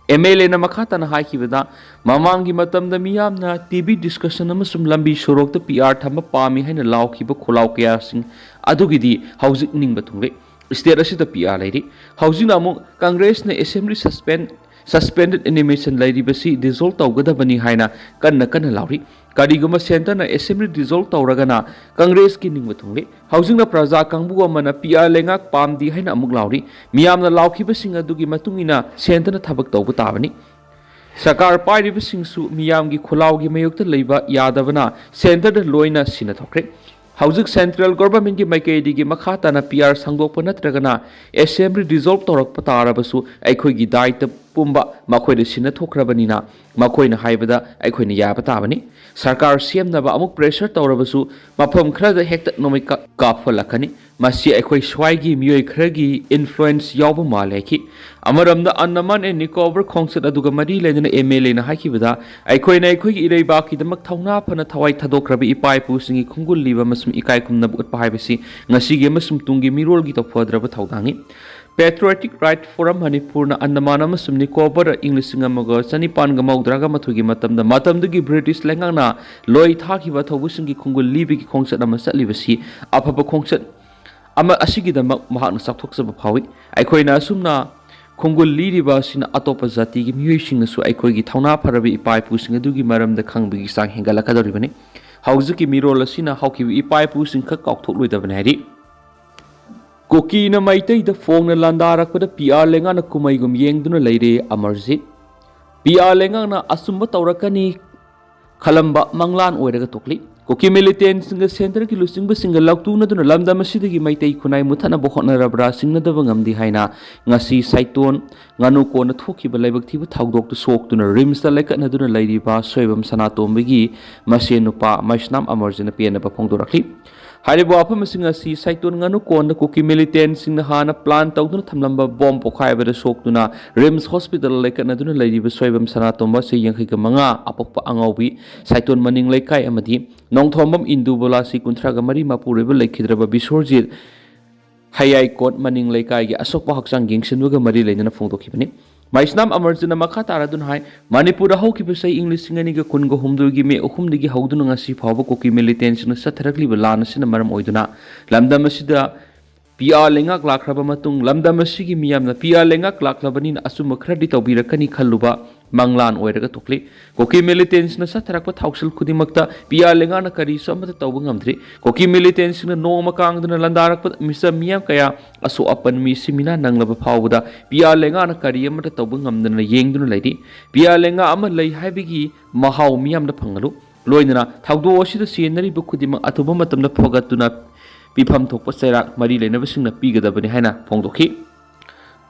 ꯑꯦꯝ ꯑꯦꯜ ꯑꯦꯅ ꯃꯈꯥ ꯇꯥꯅ ꯍꯥꯏꯈꯤꯕꯗ, ꯃꯃꯥꯡꯒꯤ ꯃꯇꯝꯗ ꯃꯤꯌꯥꯝꯅ ꯇꯤ ꯚꯤ ꯗꯤꯁꯀꯁꯟ ꯑꯃꯁꯨꯡ ꯂꯝꯕꯤ ꯁꯣꯔꯣꯛꯇ ꯄꯤ ꯑꯥꯔ ꯊꯝꯕ ꯄꯥꯝꯃꯤ ꯍꯥꯏꯅ ꯂꯥꯎꯈꯤꯕ ꯈꯣꯜꯂꯥꯎ ꯀꯌꯥꯁꯤꯡ ꯑꯗꯨꯒꯤꯗꯤ ꯍꯧꯖꯤꯛ ꯅꯤꯡꯕ ꯊꯨꯡꯂꯦ꯫ ꯁ꯭ꯇꯦꯠ ꯑꯁꯤꯗ ꯄꯤ ꯑꯥꯔ ꯂꯩꯔꯤ꯫ ꯍꯧꯖꯤꯛꯅ ꯑꯃꯨꯛ ꯀꯪꯒ꯭ꯔꯦꯁꯅ ꯑꯦꯁꯦꯝꯕ꯭ꯂꯤ ꯁꯁꯄꯦꯟ ꯁꯁꯄꯦꯟꯗꯦꯗ ꯑꯦꯅꯤꯃꯦꯁꯟ ꯂꯩꯔꯤꯕꯁꯤ ꯗꯤꯖꯣꯜꯕ ꯇꯧꯒꯗꯕꯅꯤ ꯍꯥꯏꯅ ꯀꯟꯅ ꯀꯟꯅ ꯂꯥꯎꯔꯤ꯫ ꯀꯔꯤꯒꯨꯝꯕ ꯁꯦꯟꯇꯔꯅ ꯑꯦꯁꯦꯝꯕ꯭ꯂꯤ ꯗꯤꯖꯣꯜꯕ ꯇꯧꯔꯒꯅ ꯀꯪꯒ꯭ꯔꯦꯁꯀꯤ ꯅꯤꯡꯕ ꯊꯨꯡꯂꯤ꯫ ꯍꯧꯖꯤꯛꯅ ꯄ꯭ꯔꯖꯥ ꯀꯥꯡꯕꯨ ꯑꯃꯅ ꯄꯤ ꯑꯥꯔ ꯂꯩꯉꯥꯛ ꯄꯥꯝꯗꯦ ꯍꯥꯏꯅ ꯑꯃꯨꯛ ꯂꯥꯎꯔꯤ꯫ ꯃꯤꯌꯥꯝꯅ ꯂꯥꯎꯈꯤꯕꯁꯤꯡ ꯑꯗꯨꯒꯤ ꯃꯇꯨꯡ ꯏꯟꯅ ꯁꯦꯟꯇꯔꯅ ꯊꯕꯛ ꯇꯧꯕ ꯇꯥꯕꯅꯤ꯫ ꯁꯔꯀꯥꯔ ꯄꯥꯏꯔꯤꯕꯁꯤꯡꯁꯨ ꯃꯤꯌꯥꯝꯒꯤ ꯈꯨꯜꯂꯥꯎꯒꯤ ꯃꯥꯌꯣꯛꯇ ꯂꯩꯕ ꯌꯥꯗꯕꯅ ꯁꯦꯟꯇꯔꯗ ꯂꯣꯏꯅ ꯁꯤꯟꯅꯊꯣꯛꯈ꯭ꯔꯦ꯫ ꯍꯧꯖꯤꯛ ꯁꯦꯟꯇ꯭ꯔꯦꯜ ꯒꯣꯚꯔꯟꯃꯦꯟꯠꯀꯤ ꯃꯥꯏꯀꯩꯗꯒꯤ ꯃꯈꯥ ꯇꯥꯅ ꯄꯤ ꯑꯥꯔ ꯁꯥꯡꯗꯣꯛꯄ ꯅꯠꯇ꯭ꯔꯒꯅ ꯑꯦꯁꯦꯝꯕ꯭ꯂꯤ ꯗꯤꯖꯣꯜꯕ ꯇꯧꯔꯛꯄ ꯇꯥꯔꯕꯁꯨ ꯑꯩꯈꯣꯏꯒꯤ ꯗꯥꯏꯇ ꯄꯨꯝꯕ ꯃꯈꯣꯏꯗ ꯁꯤꯟꯅꯊꯣꯛꯈ꯭ꯔꯕꯅꯤꯅ ꯃꯈꯣꯏꯅ ꯍꯥꯏꯕꯗ ꯑꯩꯈꯣꯏꯅ ꯌꯥꯕ ꯇꯥꯕꯅꯤ꯫ ꯁꯔꯀꯥꯔ ꯁꯦꯝꯅꯕ ꯑꯃꯨꯛ ꯄ꯭ꯔꯦꯁꯔ ꯇꯧꯔꯕꯁꯨ ꯃꯐꯝ ꯈꯔꯗ ꯍꯦꯛꯇ ꯅꯣꯡꯃꯩ ꯀꯥꯞ-, ꯀꯥꯞꯍꯜꯂꯛꯀꯅꯤ꯫ ꯃꯁꯤ ꯑꯩꯈꯣꯏ ꯁ꯭ꯋꯥꯏꯒꯤ ꯃꯤꯑꯣꯏ ꯈꯔꯒꯤ ꯏꯟꯐ꯭ꯂꯨꯌꯦꯟꯁ ꯌꯥꯎꯕ ꯃꯥꯜꯂꯦ ꯍꯥꯏꯈꯤ꯫ ꯑꯃꯔꯣꯝꯗ ꯑꯟꯗꯃꯥꯟ ꯑꯦꯟ ꯅꯤꯀꯣꯕꯔ ꯈꯣꯡꯆꯠ ꯑꯗꯨꯒ ꯃꯔꯤ ꯂꯩꯅꯅ ꯑꯦꯝ ꯑꯦꯜ ꯑꯦꯅ ꯍꯥꯏꯈꯤꯕꯗ, ꯑꯩꯈꯣꯏꯅ ꯑꯩꯈꯣꯏꯒꯤ ꯏꯔꯩꯕꯥꯛꯀꯤꯗꯃꯛ ꯊꯧꯅꯥ ꯐꯅ ꯊꯋꯥꯏ ꯊꯥꯗꯣꯛꯈ꯭ꯔꯕ ꯏꯄꯥ ꯏꯄꯨꯁꯤꯡꯒꯤ ꯈꯣꯡꯒꯨꯜ ꯂꯤꯕ ꯑꯃꯁꯨꯡ ꯏꯀꯥꯏ ꯈꯨꯝꯅꯕ ꯎꯠꯄ ꯍꯥꯏꯕꯁꯤ ꯉꯁꯤꯒꯤ ꯑꯃꯁꯨꯡ ꯇꯨꯡꯒꯤ ꯃꯤꯔꯣꯜꯒꯤ ꯇꯧꯐꯗ꯭ꯔꯕ ꯊꯧꯗꯥꯡꯅꯤ꯫ ꯄꯦꯇ꯭ꯔꯣꯌꯦꯇꯤꯛ ꯔꯥꯏꯠ ꯐꯣꯔꯝ ꯃꯅꯤꯄꯨꯔꯅ ꯑꯟꯗꯃꯥꯟ ꯑꯃꯁꯨꯡ ꯅꯤꯀꯣꯕꯔꯗ ꯏꯪ ꯂꯤꯁꯤꯡ ꯑꯃꯒ ꯆꯅꯤꯄꯥꯟꯒ ꯃꯧꯗ꯭ꯔꯥꯒ ꯃꯥꯊꯣꯏꯒꯤ ꯃꯇꯝꯗ ꯃꯇꯝꯗꯨꯒꯤ ꯕ꯭ꯔꯤꯇꯤꯁ ꯂꯩꯉꯥꯛꯅ ꯂꯣꯏ ꯊꯥꯈꯤꯕ ꯑꯊꯧꯕꯁꯤꯡꯒꯤ ꯈꯣꯡꯒꯨꯜ ꯂꯤꯕꯒꯤ ꯈꯣꯡꯆꯠ ꯑꯃ ꯆꯠꯂꯤꯕꯁꯤ ꯑꯐꯕ ꯈꯣꯡꯆꯠ ꯑꯃ ꯑꯁꯤꯒꯤꯗꯃꯛ ꯃꯍꯥꯛꯅ ꯆꯥꯎꯊꯣꯛꯆꯕ ꯐꯥꯎꯏ꯫ ꯑꯩꯈꯣꯏꯅ ꯑꯁꯨꯝꯅ ꯈꯣꯡꯒꯨꯜ ꯂꯤꯔꯤꯕ ꯑꯁꯤꯅ ꯑꯇꯣꯞꯄ ꯖꯥꯇꯤꯒꯤ ꯃꯤꯑꯣꯏꯁꯤꯡꯅꯁꯨ ꯑꯩꯈꯣꯏꯒꯤ ꯊꯧꯅꯥ ꯐꯔꯕ ꯏꯄꯥ ꯏꯄꯨꯁꯤꯡ ꯑꯗꯨꯒꯤ ꯃꯔꯝꯗ ꯈꯪꯕꯒꯤ ꯆꯥꯡ ꯍꯦꯟꯒꯠꯂꯛꯀꯗꯧꯔꯤꯕꯅꯤ꯫ ꯍꯧꯖꯤꯛꯀꯤ ꯃꯤꯔꯣꯜ ꯑꯁꯤꯅ ꯍꯧꯈꯤꯕ ꯏꯄꯥ ꯏꯄꯨꯁꯤꯡ ꯈꯛ ꯀꯥꯎꯊꯣꯛꯂꯣꯏꯗꯕꯅꯤ ꯍꯥꯏꯔꯤ꯫ ꯀꯨꯀꯤꯅ ꯃꯩꯇꯩꯗ ꯐꯣꯡꯅ ꯂꯥꯟꯗꯥꯔꯛꯄꯗ ꯄꯤ ꯑꯥꯔ ꯂꯩꯉꯥꯛꯅ ꯀꯨꯝꯍꯩꯒꯨꯝ ꯌꯦꯡꯗꯨꯅ ꯂꯩꯔꯦ ꯑꯃꯔꯖꯤꯠ꯫ ꯄꯤ ꯑꯥꯔ ꯂꯩꯉꯥꯛꯅ ꯑꯆꯨꯝꯕ ꯇꯧꯔꯛꯀꯅꯤ ꯈꯜꯂꯝꯕ ꯃꯪꯂꯥꯟ ꯑꯣꯏꯔꯒ ꯇꯣꯛꯂꯤ꯫ ꯀꯨꯀꯤ ꯃꯤꯂꯤꯇꯦꯟꯁꯤꯡꯒ ꯁꯦꯟꯇꯔꯒꯤ ꯂꯨꯆꯤꯡꯕꯁꯤꯡꯒ ꯂꯧꯇꯨꯅꯗꯨꯅ ꯂꯝꯗꯝ ꯑꯁꯤꯗꯒꯤ ꯃꯩꯇꯩ ꯈꯨꯟꯅꯥꯏ ꯃꯨꯠꯊꯠꯅꯕ ꯍꯣꯠꯅꯔꯕ꯭ꯔꯥ ꯁꯤꯡꯅꯗꯕ ꯉꯝꯗꯦ ꯍꯥꯏꯅ ꯉꯁꯤ ꯁꯥꯏꯇꯣꯟ ꯉꯥꯅꯨ ꯀꯣꯟꯅ ꯊꯣꯛꯈꯤꯕ ꯂꯥꯏꯕꯛ ꯊꯤꯕ ꯊꯧꯗꯣꯛꯇ ꯁꯣꯛꯇꯨꯅ ꯔꯤꯝꯁꯇ ꯂꯩꯀꯠꯅꯗꯨꯅ ꯂꯩꯔꯤꯕ ꯁꯣꯏꯕꯝ ꯁꯅꯥꯇꯣꯝꯕꯒꯤ ꯃꯁꯦꯟ ꯅꯨꯄꯥ ꯃꯩꯁꯅꯥꯝ ꯑꯃꯔꯖꯤꯠꯅ ꯄꯦꯟꯅꯕ ꯐꯣꯡꯗꯣꯔꯛꯂꯤ꯫ ꯍꯥꯏꯔꯤꯕ ꯋꯥꯐꯝꯁꯤꯡ ꯑꯁꯤ ꯁꯥꯏꯇꯣꯟ ꯉꯥꯅꯨꯀꯣꯟꯗ ꯀꯨꯀꯤ ꯃꯤꯂꯤꯇꯦꯟꯁꯤꯡꯅ ꯍꯥꯟꯅ ꯄ꯭ꯂꯥꯟ ꯇꯧꯗꯨꯅ ꯊꯝꯂꯝꯕ ꯕꯣꯝ ꯄꯣꯈꯥꯏꯕꯗ ꯁꯣꯛꯇꯨꯅ ꯔꯤꯝꯁ ꯍꯣꯁꯄꯤꯇꯥꯜ ꯂꯩꯀꯠꯅꯗꯨꯅ ꯂꯩꯔꯤꯕ ꯁꯣꯏꯕꯝ ꯁꯅꯥꯇꯣꯝꯕ ꯆꯍꯤ ꯌꯥꯡꯈꯩꯒ ꯃꯉꯥ, ꯑꯄꯣꯛꯄ ꯑꯉꯥꯎꯕꯤ, ꯁꯥꯏꯇꯣꯟ ꯃꯅꯤꯡ ꯂꯩꯀꯥꯏ ꯑꯃꯗꯤ ꯅꯣꯡꯊꯣꯝꯕꯝ ꯏꯟꯗꯨ ꯕꯣꯂꯥꯁꯤ ꯀꯨꯟꯊ꯭ꯔꯥꯒ ꯃꯔꯤ ꯃꯄꯨꯔꯣꯏꯕ ꯂꯩꯈꯤꯗ꯭ꯔꯕ ꯕꯤꯁꯣꯔꯖꯤꯠ ꯍꯌꯥꯏꯀꯣꯠ ꯃꯅꯤꯡ ꯂꯩꯀꯥꯏꯒꯤ ꯑꯁꯣꯛꯄ ꯍꯛꯆꯥꯡ ꯌꯦꯡꯁꯤꯟꯕꯒ ꯃꯔꯤ ꯂꯩꯅꯅ ꯐꯣꯡꯗꯣꯛꯈꯤꯕꯅꯤ꯫ ꯃꯩꯁꯅꯥꯝ ꯑꯃꯔꯖꯤꯠꯅ ꯃꯈꯥ ꯇꯥꯔꯗꯨꯅ ꯍꯥꯏ, ꯃꯅꯤꯄꯨꯔꯗ ꯍꯧꯈꯤꯕ ꯆꯍꯤ ꯏꯪ ꯂꯤꯁꯤꯡ ꯑꯅꯤꯒ ꯀꯨꯟꯒ ꯍꯨꯝꯗꯣꯏꯒꯤ ꯃꯦ ꯑꯍꯨꯝꯗꯒꯤ ꯍꯧꯗꯨꯅ ꯉꯁꯤ ꯐꯥꯎꯕ ꯀꯨꯀꯤ ꯃꯤꯂꯤꯇꯦꯟꯁꯤꯡꯅ ꯆꯠꯊꯔꯛꯂꯤꯕ ꯂꯥꯟ ꯑꯁꯤꯅ ꯃꯔꯝ ꯑꯣꯏꯗꯨꯅ ꯂꯝꯗꯝ ꯑꯁꯤꯗ ꯄꯤ ꯑꯥꯔ ꯂꯩꯉꯥꯛ ꯂꯥꯛꯈ꯭ꯔꯕ ꯃꯇꯨꯡ ꯂꯝꯗꯝ ꯑꯁꯤꯒꯤ ꯃꯤꯌꯥꯝꯅ ꯄꯤ ꯑꯥꯔ ꯂꯩꯉꯥꯛ ꯂꯥꯛꯂꯕꯅꯤꯅ ꯑꯆꯨꯝꯕ ꯈꯔꯗꯤ ꯇꯧꯕꯤꯔꯛꯀꯅꯤ ꯈꯜꯂꯨꯕ ꯃꯪꯂꯥꯟ ꯑꯣꯏꯔꯒ ꯊꯣꯛꯂꯤ꯫ ꯀꯨꯀꯤ ꯃꯤꯂꯤꯇꯦꯟꯁꯤꯡꯅ ꯆꯠꯊꯔꯛꯄ ꯊꯧꯁꯤꯜ ꯈꯨꯗꯤꯡꯃꯛꯇ ꯄꯤ ꯑꯥꯔ ꯂꯩꯉꯥꯛꯅ ꯀꯔꯤꯁꯨ ꯑꯃꯠꯇ ꯇꯧꯕ ꯉꯝꯗ꯭ꯔꯤ꯫ ꯀꯨꯀꯤ ꯃꯤꯂꯤꯇꯦꯟꯁꯤꯡꯅ ꯅꯣꯡꯃ ꯀꯥꯡꯗꯨꯅ ꯂꯥꯟꯗꯥꯔꯛꯄ ꯃꯤꯆꯝ ꯃꯤꯌꯥꯝ ꯀꯌꯥ ꯑꯁꯣꯛ ꯑꯄꯟ ꯃꯤ ꯁꯤꯃꯤꯅꯥ ꯅꯪꯂꯕ ꯐꯥꯎꯕꯗ ꯄꯤ ꯑꯥꯔ ꯂꯩꯉꯥꯛꯅ ꯀꯔꯤ ꯑꯃꯠꯇ ꯇꯧꯕ ꯉꯝꯗꯅ ꯌꯦꯡꯗꯨꯅ ꯂꯩꯔꯤ꯫ ꯄꯤ ꯑꯥꯔ ꯂꯩꯉꯥꯛ ꯑꯃ ꯂꯩ ꯍꯥꯏꯕꯒꯤ ꯃꯍꯥꯎ ꯃꯤꯌꯥꯝꯗ ꯐꯪꯍꯜꯂꯨ꯫ ꯂꯣꯏꯅꯅ ꯊꯧꯗꯣꯛ ꯑꯁꯤꯗ ꯆꯦꯟꯅꯔꯤꯕ ꯈꯨꯗꯤꯡꯃꯛ ꯑꯊꯨꯕ ꯃꯇꯝꯗ ꯐꯒꯠꯇꯨꯅ ꯄꯤꯐꯝ ꯊꯣꯛꯄ ꯆꯩꯔꯥꯛ ꯃꯔꯤ ꯂꯩꯅꯕꯁꯤꯡꯅ ꯄꯤꯒꯗꯕꯅꯤ ꯍꯥꯏꯅ ꯐꯣꯡꯗꯣꯛꯈꯤ꯫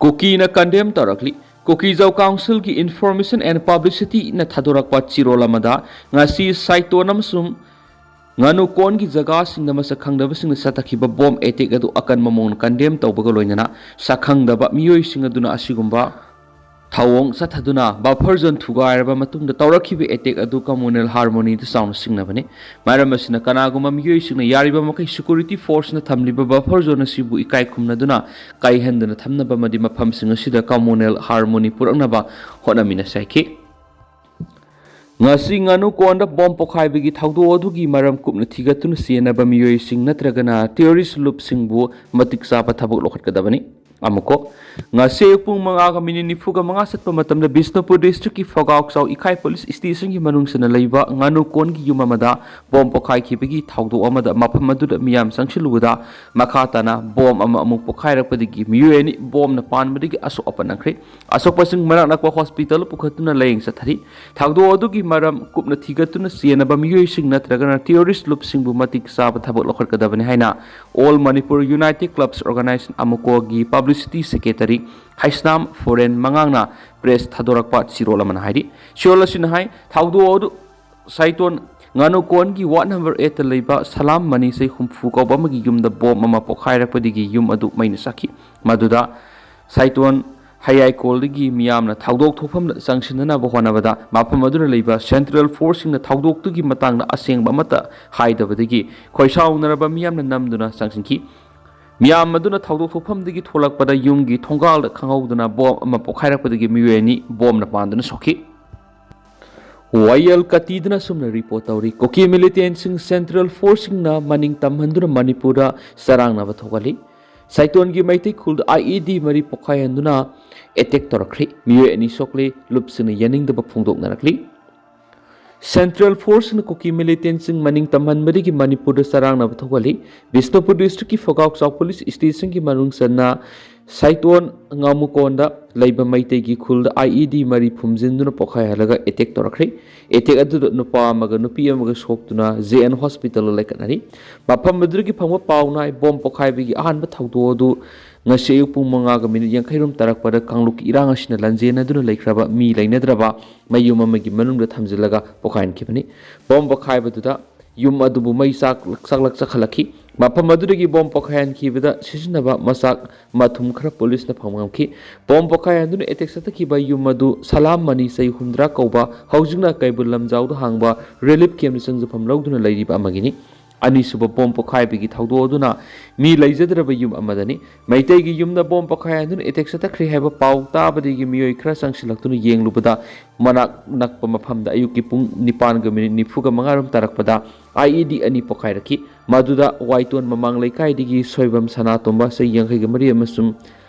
ꯀꯨꯀꯤꯅ ꯀꯟꯗꯦꯝ ꯇꯧꯔꯛꯂꯤ꯫ ꯀꯨꯀꯤꯖꯥꯎ ꯀꯥꯎꯟꯁꯤꯜꯒꯤ Information and Publicityꯅ ꯊꯥꯗꯣꯔꯛꯄ ꯆꯤꯔꯣꯜ ꯑꯃꯗ ꯉꯁꯤ ꯁꯥꯏꯇꯣꯟ ꯑꯃꯁꯨꯡ ꯉꯥꯅꯨ ꯀꯣꯟꯒꯤ ꯖꯒꯥꯁꯤꯡꯗ ꯃꯁꯛ ꯈꯪꯗꯕꯁꯤꯡꯅ ꯆꯠꯊꯈꯤꯕ ꯕꯣꯝ ꯑꯦꯇꯦꯛ ꯑꯗꯨ ꯑꯀꯟꯕ ꯃꯑꯣꯡꯗ ꯀꯟꯗꯦꯝ ꯇꯧꯕꯒ ꯂꯣꯏꯅꯅ ꯁꯛꯈꯪꯗꯕ ꯃꯤꯑꯣꯏꯁꯤꯡ ꯑꯗꯨꯅ ꯑꯁꯤꯒꯨꯝꯕ ꯊꯧꯑꯣꯡ ꯆꯠꯊꯗꯨꯅ ꯕꯐꯔ ꯖꯣꯟ ꯊꯨꯒꯥꯏꯔꯕ ꯃꯇꯨꯡꯗ ꯇꯧꯔꯛꯈꯤꯕ ꯑꯦꯇꯦꯛ ꯑꯗꯨ ꯀꯝꯃꯨꯅꯦꯜ ꯍꯥꯔꯃꯣꯅꯤꯗ ꯆꯥꯎꯅ ꯁꯤꯡꯅꯕꯅꯤ꯫ ꯃꯔꯝ ꯑꯁꯤꯅ ꯀꯅꯥꯒꯨꯝꯕ ꯃꯤꯑꯣꯏꯁꯤꯡꯅ ꯌꯥꯔꯤꯕ ꯃꯈꯩ ꯁꯦꯀ꯭ꯌꯨꯔꯤꯇꯤ ꯐꯣꯔꯁꯅ ꯊꯝꯂꯤꯕ ꯕꯐꯔ ꯖꯣꯟ ꯑꯁꯤꯕꯨ ꯏꯀꯥꯏ ꯈꯨꯝꯅꯗꯨꯅ ꯀꯥꯏꯍꯟꯗꯅ ꯊꯝꯅꯕ ꯑꯃꯗꯤ ꯃꯐꯝꯁꯤꯡ ꯑꯁꯤꯗ ꯀꯝꯃꯨꯅꯦꯜ ꯍꯥꯔꯃꯣꯅꯤ ꯄꯨꯔꯛꯅꯕ ꯍꯣꯠꯅꯃꯤꯟꯅꯁꯤ ꯍꯥꯏꯈꯤ꯫ ꯉꯁꯤ ꯉꯥꯅꯨ ꯀꯣꯟꯗ ꯕꯣꯝ ꯄꯣꯈꯥꯏꯕꯒꯤ ꯊꯧꯗꯣꯛ ꯑꯗꯨꯒꯤ ꯃꯔꯝ ꯀꯨꯞꯅ ꯊꯤꯒꯠꯇꯨꯅ ꯆꯦꯟꯅꯕ ꯃꯤꯑꯣꯏꯁꯤꯡ ꯅꯠꯇ꯭ꯔꯒꯅ ꯇꯦꯔꯣꯔꯤꯁ ꯂꯨꯞꯁꯤꯡꯕꯨ ꯃꯇꯤꯛ ꯆꯥꯕ ꯊꯕꯛ ꯂꯧꯈꯠꯀꯗꯕꯅꯤ꯫ ꯑꯃꯨꯛꯀꯣ, ꯉꯁꯤ ꯑꯌꯨꯛ ꯄꯨꯡ ꯃꯉꯥꯒ ꯃꯤꯅꯤꯠ ꯅꯤꯐꯨꯒ ꯃꯉꯥ ꯆꯠꯄ ꯃꯇꯝꯗ ꯕꯤꯁꯅꯨꯄꯨꯔ ꯗꯤꯁꯇ꯭ꯔꯤꯛꯀꯤ ꯐꯒꯥꯎꯆꯥꯎ ꯏꯈꯥꯏ ꯄꯨꯂꯤꯁ ꯁ꯭ꯇꯦꯁꯟꯒꯤ ꯃꯅꯨꯡ ꯆꯟꯅ ꯂꯩꯕ ꯉꯥꯅꯨ ꯀꯣꯟꯒꯤ ꯌꯨꯝ ꯑꯃꯗ ꯕꯣꯝ ꯄꯣꯈꯥꯏꯈꯤꯕꯒꯤ ꯊꯧꯗꯣꯛ ꯑꯃꯗ ꯃꯐꯝ ꯑꯗꯨꯗ ꯃꯤꯌꯥꯝ ꯆꯪꯁꯤꯜꯂꯨꯕꯗ ꯃꯈꯥ ꯇꯥꯅ ꯕꯣꯝ ꯑꯃ ꯑꯃꯨꯛ ꯄꯣꯈꯥꯏꯔꯛꯄꯗꯒꯤ ꯃꯤꯑꯣꯏ ꯑꯅꯤ ꯕꯣꯝꯅ ꯄꯥꯟꯕꯗꯒꯤ ꯑꯁꯣꯛ ꯑꯄꯟ ꯅꯪꯈ꯭ꯔꯦ꯫ ꯑꯁꯣꯛꯄꯁꯤꯡ ꯃꯅꯥꯛ ꯅꯛꯄ ꯍꯣꯁꯄꯤꯇꯥꯜ ꯄꯨꯈꯠꯇꯨꯅ ꯂꯥꯌꯦꯡ ꯆꯠꯊꯔꯤ꯫ ꯊꯧꯗꯣꯛ ꯑꯗꯨꯒꯤ ꯃꯔꯝ ꯀꯨꯞꯅ ꯊꯤꯒꯠꯇꯨꯅ ꯆꯦꯟꯅꯕ ꯃꯤꯑꯣꯏꯁꯤꯡ ꯅꯠꯇ꯭ꯔꯒꯅ ꯇꯦꯔꯣꯔꯤꯁ ꯂꯨꯞꯁꯤꯡꯕꯨ ꯃꯇꯤꯛ ꯆꯥꯕ ꯊꯕꯛ ꯂꯧꯈꯠꯀꯗꯕꯅꯤ ꯍꯥꯏꯅ All Manipur United Clubs Organization, ꯑꯃꯨꯀꯣꯒꯤ ꯄꯕ꯭ꯂꯤꯁꯤꯇꯤ ꯁꯦꯀ꯭ꯔꯦꯇꯔꯤ ꯍꯩꯁꯅꯥꯝ ꯐꯣꯔꯦꯟ ꯃꯉꯥꯡꯅ ꯄ꯭ꯔꯦꯁ ꯊꯥꯗꯣꯔꯛꯄ ꯆꯤꯔꯣꯜ ꯑꯃꯅ ꯍꯥꯏꯔꯤ꯫ ꯆꯤꯔꯣꯜ ꯑꯁꯤꯅ ꯍꯥꯏ, ꯊꯧꯗꯣꯛ ꯑꯗꯨ ꯁꯥꯏꯇꯣꯟ ꯉꯥꯅꯨꯀꯣꯟꯒꯤ ꯋꯥꯔꯗ ꯅꯝꯕꯔ ꯑꯩꯠꯇ ꯂꯩꯕ ꯁꯂꯥꯝ ꯃꯅꯤꯁꯩ ꯍꯨꯝꯐꯨ ꯀꯧꯕ ꯑꯃꯒꯤ ꯌꯨꯝꯗ ꯕꯣꯝ ꯑꯃ ꯄꯣꯈꯥꯏꯔꯛꯄꯗꯒꯤ ꯌꯨꯝ ꯑꯗꯨ ꯃꯩꯅ ꯆꯥꯛꯈꯤ꯫ ꯃꯗꯨꯗ ꯁꯥꯏꯇꯣꯟ ꯍꯌꯥꯏꯀꯣꯜꯗꯒꯤ ꯃꯤꯌꯥꯝꯅ ꯊꯧꯗꯣꯛ ꯊꯣꯛꯐꯝꯗ ꯆꯪꯁꯤꯟꯅꯅꯕ ꯍꯣꯠꯅꯕꯗ ꯃꯐꯝ ꯑꯗꯨꯗ ꯂꯩꯕ ꯁꯦꯟꯇ꯭ꯔꯦꯜ ꯐꯣꯔꯁꯁꯤꯡꯅ ꯊꯧꯗꯣꯛꯇꯨꯒꯤ ꯃꯇꯥꯡꯗ ꯑꯁꯦꯡꯕ ꯑꯃꯠꯇ ꯍꯥꯏꯗꯕꯗꯒꯤ ꯈꯣꯏꯁꯥꯎꯅꯔꯕ ꯃꯤꯌꯥꯝꯅ ꯅꯝꯗꯨꯅ ꯆꯪꯁꯤꯟꯈꯤ꯫ ꯃꯤꯌꯥꯝ ꯑꯗꯨꯅ ꯊꯧꯗꯣꯛ ꯊꯣꯛꯐꯝꯗꯒꯤ ꯊꯣꯛꯂꯛꯄꯗ ꯌꯨꯝꯒꯤ ꯊꯣꯡꯒꯥꯜꯗ ꯈꯪꯍꯧꯗꯅ ꯕꯣꯝ ꯑꯃ ꯄꯣꯈꯥꯏꯔꯛꯄꯗꯒꯤ ꯃꯤꯑꯣꯏ ꯑꯅꯤ ꯕꯣꯝꯅ ꯄꯥꯟꯗꯨꯅ ꯁꯣꯛꯈꯤ꯫ ꯋꯥꯌꯦꯜ ꯀꯇꯤꯗꯅ ꯑꯁꯨꯝꯅ ꯔꯤꯄꯣꯔꯠ ꯇꯧꯔꯤ꯫ ꯀꯨꯀꯤ ꯃꯤꯂꯤꯇꯦꯟꯁꯤꯡ ꯁꯦꯟꯇ꯭ꯔꯦꯜ ꯐꯣꯔꯁꯁꯤꯡꯅ ꯃꯅꯤꯡ ꯇꯝꯍꯟꯗꯨꯅ ꯃꯅꯤꯄꯨꯔꯗ ꯆꯔꯥꯡꯅꯕ ꯊꯣꯛꯍꯜꯂꯤ꯫ ꯁꯥꯏꯇꯣꯟꯒꯤ ꯃꯩꯇꯩ ꯈꯨꯜꯗ IED ꯃꯔꯤ ꯄꯣꯈꯥꯏꯍꯟꯗꯨꯅ ꯑꯦꯇꯦꯛ ꯇꯧꯔꯛꯈ꯭ꯔꯤ꯫ ꯃꯤꯑꯣꯏ ꯑꯅꯤ ꯁꯣꯛꯂꯦ꯫ ꯂꯨꯞꯁꯤꯡꯅ ꯌꯥꯅꯤꯡꯗꯕ ꯐꯣꯡꯗꯣꯛꯅꯔꯛꯂꯤ꯫ ꯁꯦꯟꯇ꯭ꯔꯦꯜ ꯐꯣꯔꯁꯅ ꯀꯨꯀꯤ ꯃꯤꯂꯤꯇꯦꯟꯁꯤꯡ ꯃꯅꯤꯡ ꯇꯝꯍꯟꯕꯗꯒꯤ ꯃꯅꯤꯄꯨꯔꯗ ꯆꯔꯥꯡꯅꯕ ꯊꯣꯛꯍꯜꯂꯤ꯫ ꯕꯤꯁꯅꯨꯄꯨꯔ ꯗꯤꯁꯇ꯭ꯔꯤꯛꯀꯤ ꯐꯒꯥꯎꯆꯥꯎ ꯄꯨꯂꯤꯁ ꯁ꯭ꯇꯦꯁꯟꯒꯤ ꯃꯅꯨꯡ ꯆꯟꯅ ꯁꯥꯏꯇꯣꯟ ꯉꯥꯃꯨꯀꯣꯟꯗ ꯂꯩꯕ ꯃꯩꯇꯩꯒꯤ ꯈꯨꯜꯗ IED ꯃꯔꯤ ꯐꯨꯝꯖꯤꯟꯗꯨꯅ ꯄꯣꯈꯥꯏꯍꯜꯂꯒ ꯑꯦꯇꯦꯛ ꯇꯧꯔꯛꯈ꯭ꯔꯤ꯫ ꯑꯦꯇꯦꯛ ꯑꯗꯨꯗ ꯅꯨꯄꯥ ꯑꯃꯒ ꯅꯨꯄꯤ ꯑꯃꯒ ꯁꯣꯛꯇꯨꯅ JN ꯍꯣꯁꯄꯤꯇꯥꯜꯗ ꯂꯩꯈꯠꯅꯔꯤ꯫ ꯃꯐꯝ ꯑꯗꯨꯗꯒꯤ ꯐꯪꯕ ꯄꯥꯎꯅ ꯍꯥꯏ, ꯕꯣꯝ ꯄꯣꯈꯥꯏꯕꯒꯤ ꯑꯍꯥꯟꯕ ꯊꯧꯗꯣꯛ ꯑꯗꯨ ꯉꯁꯤ ꯑꯌꯨꯛ ꯄꯨꯡ ꯃꯉꯥꯒ ꯃꯤꯅꯤꯠ ꯌꯥꯡꯈꯩꯔꯣꯝ ꯇꯥꯔꯛꯄꯗ ꯀꯥꯡꯂꯨꯞꯀꯤ ꯏꯔꯥꯡ ꯑꯁꯤꯅ ꯂꯟꯖꯦꯟꯅꯗꯨꯅ ꯂꯩꯈ꯭ꯔꯕ ꯃꯤ ꯂꯩꯅꯗ꯭ꯔꯕ ꯃꯌꯨꯝ ꯑꯃꯒꯤ ꯃꯅꯨꯡꯗ ꯊꯝꯖꯤꯜꯂꯒ ꯄꯣꯈꯥꯏꯍꯟꯈꯤꯕꯅꯤ꯫ ꯕꯣꯝ ꯄꯣꯈꯥꯏꯕꯗꯨꯗ ꯌꯨꯝ ꯑꯗꯨꯕꯨ ꯃꯩ ꯆꯥꯛ-, ꯆꯥꯛꯂꯛ ꯆꯥꯛꯈꯠꯂꯛꯈꯤ꯫ ꯃꯐꯝ ꯑꯗꯨꯗꯒꯤ ꯕꯣꯝ ꯄꯣꯈꯥꯏꯍꯟꯈꯤꯕꯗ ꯁꯤꯖꯤꯟꯅꯕ ꯃꯆꯥꯛ ꯃꯊꯨꯝ ꯈꯔ ꯄꯨꯂꯤꯁꯅ ꯐꯪꯕ ꯉꯝꯈꯤ꯫ ꯕꯣꯝ ꯄꯣꯈꯥꯏꯍꯟꯗꯨꯅ ꯑꯦꯇꯦꯛ ꯆꯠꯊꯈꯤꯕ ꯌꯨꯝ ꯑꯗꯨ ꯁꯂꯥꯝ ꯃꯅꯤ, ꯆꯍꯤ ꯍꯨꯝꯗ꯭ꯔꯥ ꯀꯧꯕ, ꯍꯧꯖꯤꯛꯅ ꯀꯩꯕꯨꯜ ꯂꯝꯖꯥꯎꯗ ꯍꯥꯡꯕ ꯔꯤꯂꯤꯐ ꯀꯦꯝꯞꯇ ꯆꯪꯖꯐꯝ ꯂꯧꯗꯨꯅ ꯂꯩꯔꯤꯕ ꯑꯃꯒꯤꯅꯤ꯫ ꯑꯅꯤꯁꯨꯕ ꯕꯣꯝ ꯄꯣꯈꯥꯏꯕꯒꯤ ꯊꯧꯗꯣꯛ ꯑꯗꯨꯅ ꯃꯤ ꯂꯩꯖꯗ꯭ꯔꯕ ꯌꯨꯝ ꯑꯃꯗꯅꯤ꯫ ꯃꯩꯇꯩꯒꯤ ꯌꯨꯝꯗ ꯕꯣꯝ ꯄꯣꯈꯥꯏꯍꯟꯗꯨꯅ ꯑꯦꯇꯦꯛ ꯆꯠꯊꯈ꯭ꯔꯦ ꯍꯥꯏꯕ ꯄꯥꯎ ꯇꯥꯕꯗꯒꯤ ꯃꯤꯑꯣꯏ ꯈꯔ ꯆꯪꯁꯤꯜꯂꯛꯇꯨꯅ ꯌꯦꯡꯂꯨꯕꯗ, ꯃꯅꯥꯛ ꯅꯛꯄ ꯃꯐꯝꯗ ꯑꯌꯨꯛꯀꯤ ꯄꯨꯡ ꯅꯤꯄꯥꯟꯒ ꯃꯤꯅꯤꯠ ꯅꯤꯐꯨꯒ ꯃꯉꯥꯔꯣꯝ ꯇꯥꯔꯛꯄꯗ IED ꯑꯅꯤ ꯄꯣꯈꯥꯏꯔꯛꯈꯤ꯫ ꯃꯗꯨꯗ ꯋꯥꯏꯇꯣꯟ ꯃꯃꯥꯡ ꯂꯩꯀꯥꯏꯗꯒꯤ ꯁꯣꯏꯕꯝ ꯁꯅꯥꯇꯣꯝꯕ, ꯆꯍꯤ ꯌꯥꯡꯈꯩꯒ ꯃꯔꯤ, ꯑꯃꯁꯨꯡ